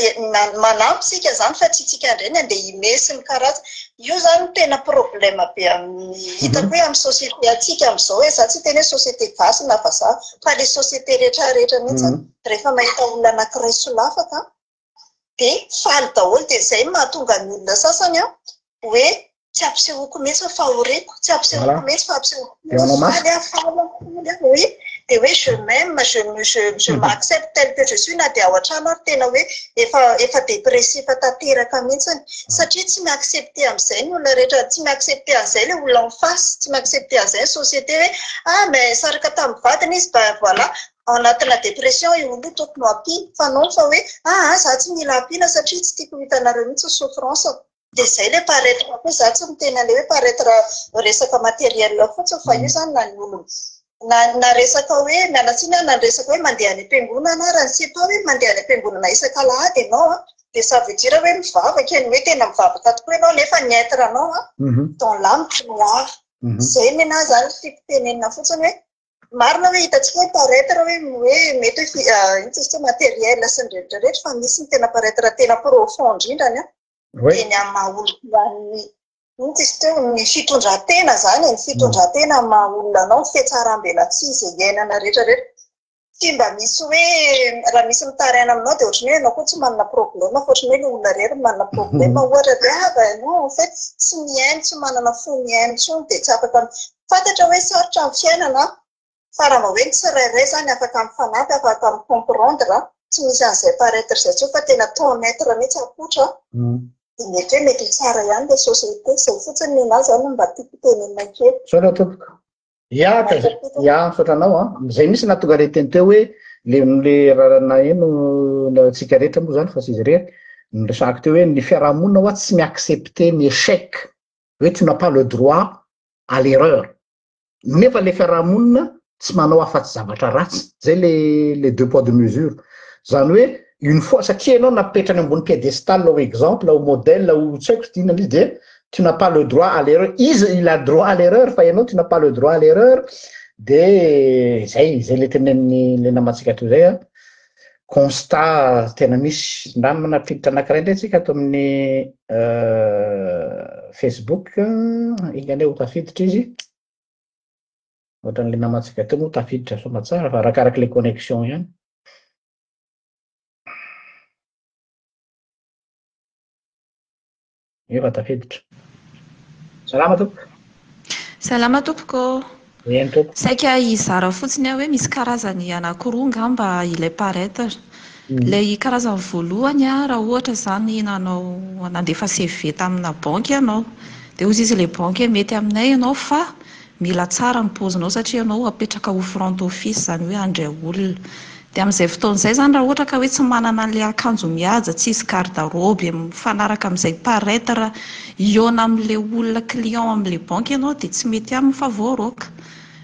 manampy isika izany fa tsy isika indray ny andeha himehy sy ny karazany. Io izany no tena problème be amin'ny hitako hoe amin'ny société antsika amin'izao hoe izaho tsy hiteny hoe société gasy na vazaha fa ilay société rehetra rehetra mihitsy rehefa mahita olona anankiray solafaka dia faly daholo dia izay no mahatonga ny olona sasany hoe tsy ampisehoako mihitsy ny fahoriako, tsy ampisehoako mihitsy fa ampisehoako faly aho, faly aho, faly aho, oui, dia hoe je m'aime, je je je m'accepte tel que je suis na dia ao an-trano ary tena hoe efa efa dépressif tanteraka mihitsiny satria tsy mi-accepter amin'izay ny olona rehetra, tsy mi-accepter an'izay ilay olona en face, tsy mi-accepter an'izay ny société hoe ah mais saraka tamin'ny vadiny izy ben voilà, ao anatina dépression io olona io tokony ho ampiana fa non fa hoe aa za tsy mila ampiana satria tsy tiako ho hitanareo mihitsy ny souffrance-ko dia izay ilay paraître koa za tsy miteny an'ilay hoe paraître resaka matériel fotsiny fa io izany na ny olona na na resaka hoe miala tsiny aho na ny resaka hoe mandeha any am-piangonana ary ny c'est pas hoe mandeha any am-piangonana isak'alahady ianao an dia ça veut dire hoe mivavaka eny hoe tena mivavaka tokoa ianao nefa ny être anao an dans l'âme tu noir izay ny anahy izany tiako tenenina fotsiny hoe Marina hoe hitantsika hoe paraître hoe hoe mety hoe inona izy ity matériel sy ny rehetra rehetra fa misy ny tena paraître tena profond indrindrany an, dia ny amin'ny maha olona ny inona izy teo ny fitondran-tena izany e, ny fitondran-tena amin'ny maha olona anao, ny fihatsarambelatsihy izay iainana rehetra rehetra. Tsy mba misy hoe raha misy mitaraina aminao dia ohatran'ny hoe ianao koa tsy manana problème fa ohatran'ny hoe ilay olona irery no manana problème ohatra dia ah ben non en fait tsy mihaino, tsy manana fo mihaino intsony dia tsy afaka Fantatra hoe sarotra ny fiainana fa raha mba hoe ny tsirairay izany afaka mifanampy, afaka mi-comprendre, tsy misy an'izay paraître izay intsony fa tena ton être mihitsy apoitra dia mety hoe mety ho tsara ihany ilay société. Izay fotsiny ny anah izany no mba tiako tenenina kely. Misaotra tompoko. Ya ka ya misaotra anao an. Izay mihitsy nahatonga ilay teny teo hoe le le raha naheno antsika rehetra moa izany fa tsy izy irery niresahako teo hoe ny fiarahamonina hoa tsy mi-accepter ny échec hoe tu n'as pas le droit à l'erreur nefa le fiarahamonina tsy manao afa-tsy zavatra ratsy zay le le deux poids deux mesures zany hoe une fois satria ianao napetrany ambony piédestal ho exemple ho modèle ho tsy haiko inona izy dia tu n'as pas le droit à l'erreur izy il a droit à l'erreur fa ianao tu n'as pas le droit à l'erreur de zay zay le tenenin'ny le namantsika teo zay a Constat tena misy namana mpiditra anakiray ndray tsika ato amin'ny Facebook, enga anie ho tafiditra izy, ohatran'le namantsika teo moa tafiditra soamatsara fa arakarak'le connexion ihany. Efa tafiditra. Salama tompoko. Salama tompoko ô. Eny tompoko. Saika hizara fotsiny aho hoe misy karazany anankiroa angamba ilay paraître. Ilay karazany voalohany raha ohatra izany nanao nandefa CV tamina banky ianao. Dia hozy izy ilay banky hoe mety aminay ianao fa mila tsara ny paozinao satria ianao apetraka ho front office, izany hoe handray olona. Dia amin'izay fotoana izay izany raha ohatra ka hoe tsy manana an'ilay akanjo mihaja, tsisy garde robe mifanaraka amin'izay paraître hihaona amin'ilay olona client amin'ilay banky ianao dia tsy mety aminy fa voaroaka.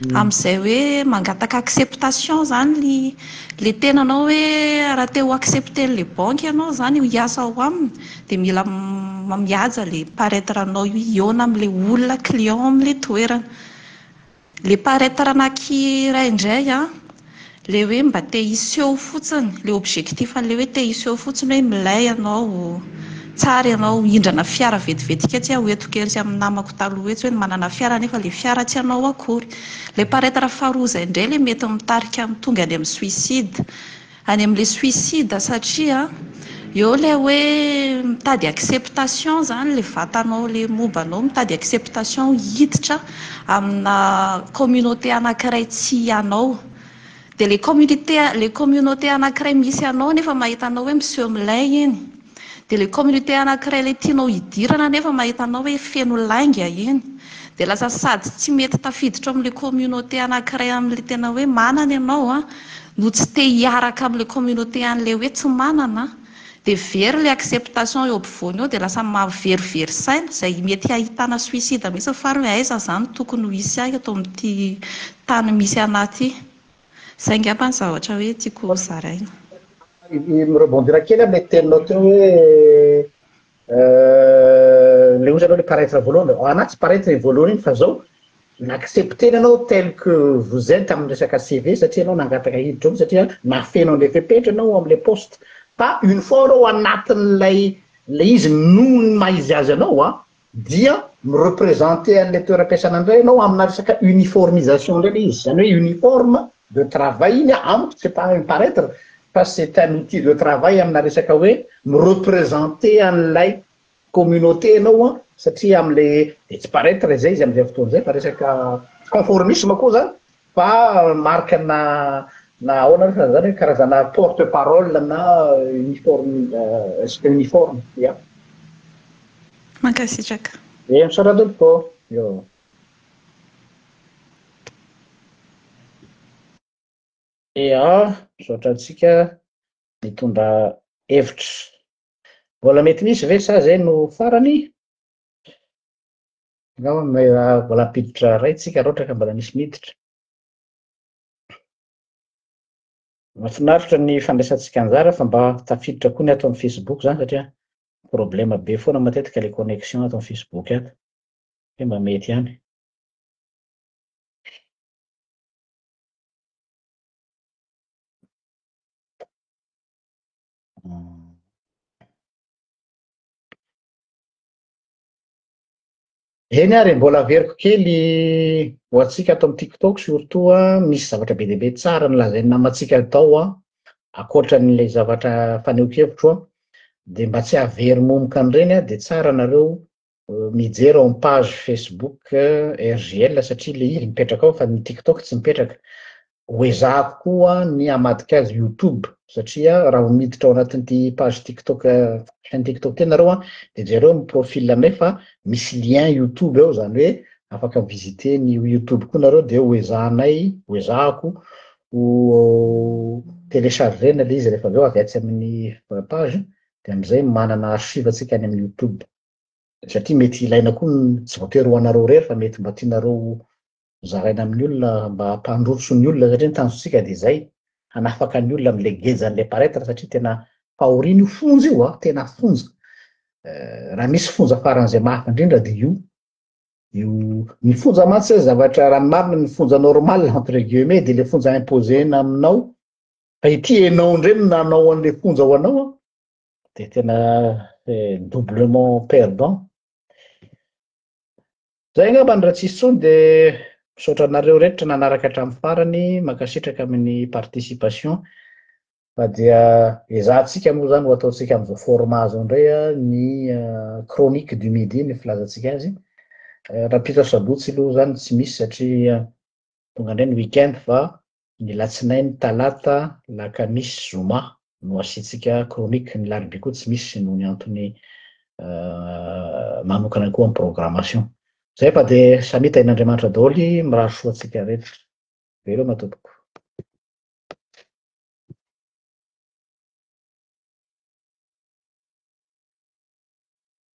Amin'izay hoe mangataka acceptation izany ilay tenanao hoe raha te ho accepter-n'ilay banky ianao izany hiasa ao aminy dia mila mihaja ilay paraître anao io hihaona amin'ilay olona client amin'ilay toerana. Ilay paraître anankiray indray an, ilay hoe mba te hiseho fotsiny, ilay objectif an'ilay hoe te hiseho fotsiny hoe milay ianao, tsara ianao, hindrana fiara vetivety kely tsy aho eto kely sy amin'ny namako taloha etsy hoe manana fiara nefa ilay fiara tsy anao akory. Ilay paraître faharoa izay indray ilay mety mitarika ny tonga any amin'ny suicide. Any amin'ilay suicide satria eo ilay hoe mitady acceptation izany ilay vatanao ilay momba anao mitady acceptation hiditra amina communauté anankiray tsy anao. Dia ilay communauté ilay communauté anankiray misy anao nefa mahita anao hoe miseho milay iny. Dia ilay communauté anankiray ilay tianao hidirana nefa mahita anao hoe feno lainga iny. Dia lasa sady tsy mety tafiditra ao amin'ilay communauté anankiray amin'ilay tena hoe manana ianao an, no tsy te hiaraka amin'ilay communauté an'ilay hoe tsy manana an. Dia very ilay acceptation eo ampovoany eo dia lasa mahaverivery saina, izay mety hahitana suicide mihitsy ny farany hoe aiza izany tokony ho hisy ahy eto amin'ity tany misy anah ity. Izay angamba ny zavatra hoe tiako ho zaraina. Mi-rebondir kely amin'ilay teninao teo hoe ilay ozy aloha ilay paraître voalohany, anah tsy paraître iny voalohany iny fa zao, Ni-accepter-na ianao tel que vous êtes amin'ny resaka CV satria ianao nangataka hiditra ao satria nahafeno an'ilay fepetra ianao amin'ilay poste. Fa une fois ianao anatin'ilay ilay izy noho ny maha izy azy anao an, dia mi-representer an'ilay toeram-piasana indray ianao amina resaka uniformisation indray ilay izy. Izany hoe uniforme de travail iny amiko c'est pas un paraître fa c'est un outil de travail amina resaka hoe mi-representer an'ilay communauté ianao an, satria amle de tsy paraitre zay izy amzay fotoana zay fa resaka conformisme koa zany fa marque na na ahoana re fa zany hoe karazana porte parole na uniforme resaka uniforme ya. Mankasitraka. Eh misaotra tompoko. Yo. Ea, misaotra antsika nitondra hevitra. Mbola mety misy ve sa zay no farany? Angamba mbola hampiditra ray tsika raha ohatra ka mbola misy miditra. Mahafinaritra ny fandraisantsika anjara fa mba tafiditra koa ny ato amin'ny Facebook zany satria problème be foana matetika le connexion ato amin'ny Facebook ato. Hoe mba mety ihany. Eny ary e, mbola averiko kely ho antsika ato amin'ny TikTok surtout an, misy zavatra be dia be tsara nolazain'ny namantsika tao an, ankoatran'ilay zavatra fanehoan-kevitro an, dia mba tsy hahavery momoka an'ireny an, dia tsara nareo mijery ao amin'ny page Facebook RJL satria ilay izy mipetraka ao fa ny TikTok tsy mipetraka. Ho ezahako koa ny hamadika azy YouTube satria raha vao miditra ao anatin'ity page TikTok chaîne TikTok ity nareo an dia jereo ny profil anay fa misy lien YouTube ao izany hoe afaka mi-visiter ny YouTube koa nareo dia ho ezahanay ho ezahako ho télécharger-na ilay izy rehefa avy eo avy atsy amin'ny page dia amin'izay manana archive antsika any amin'ny YouTube. Satria mety ilaina koa ny tsy voatery ho anareo irery fa mety mba tianareo zaraina amin'ny olona mba hampandroso ny olona satria ny tanjontsika dia izay, hanafaka ny olona amin'ilay gejan'ilay paraitre satria tena fahoriana io fonja io a, tena fonja. Raha misy fonja faran'izay mafy indrindra dia io. Io ny fonja mantsy zavatra raha ny marina ny fonja normal entre guillemets dia ilay fonja imposer-na aminao fa ity enao indray no nanao an'ilay fonja ho anao a. Dia tena doublement perdant. Zay angamba ny raha tsisy intsony dia misaotra anareo rehetra nanaraka hatramin'ny farany, mankasitraka amin'ny participation fa dia ezahantsika moa zany ho ataontsika amin'izao format zao indray ny chronique du midi ny filazantsika azy. Rahampitso asabotsy aloha zany tsy misy satria tonga indray ny week-end fa ny latsinainy, talata, lakamisy, zoma. no asiantsika chronique, ny larobia koa tsy misy noho ny antony manokana koa amin'ny programmation. Zay fa dia samia tahin'Andriamanitra daholo, mirary soa antsika rehetra. Veloma tompoko.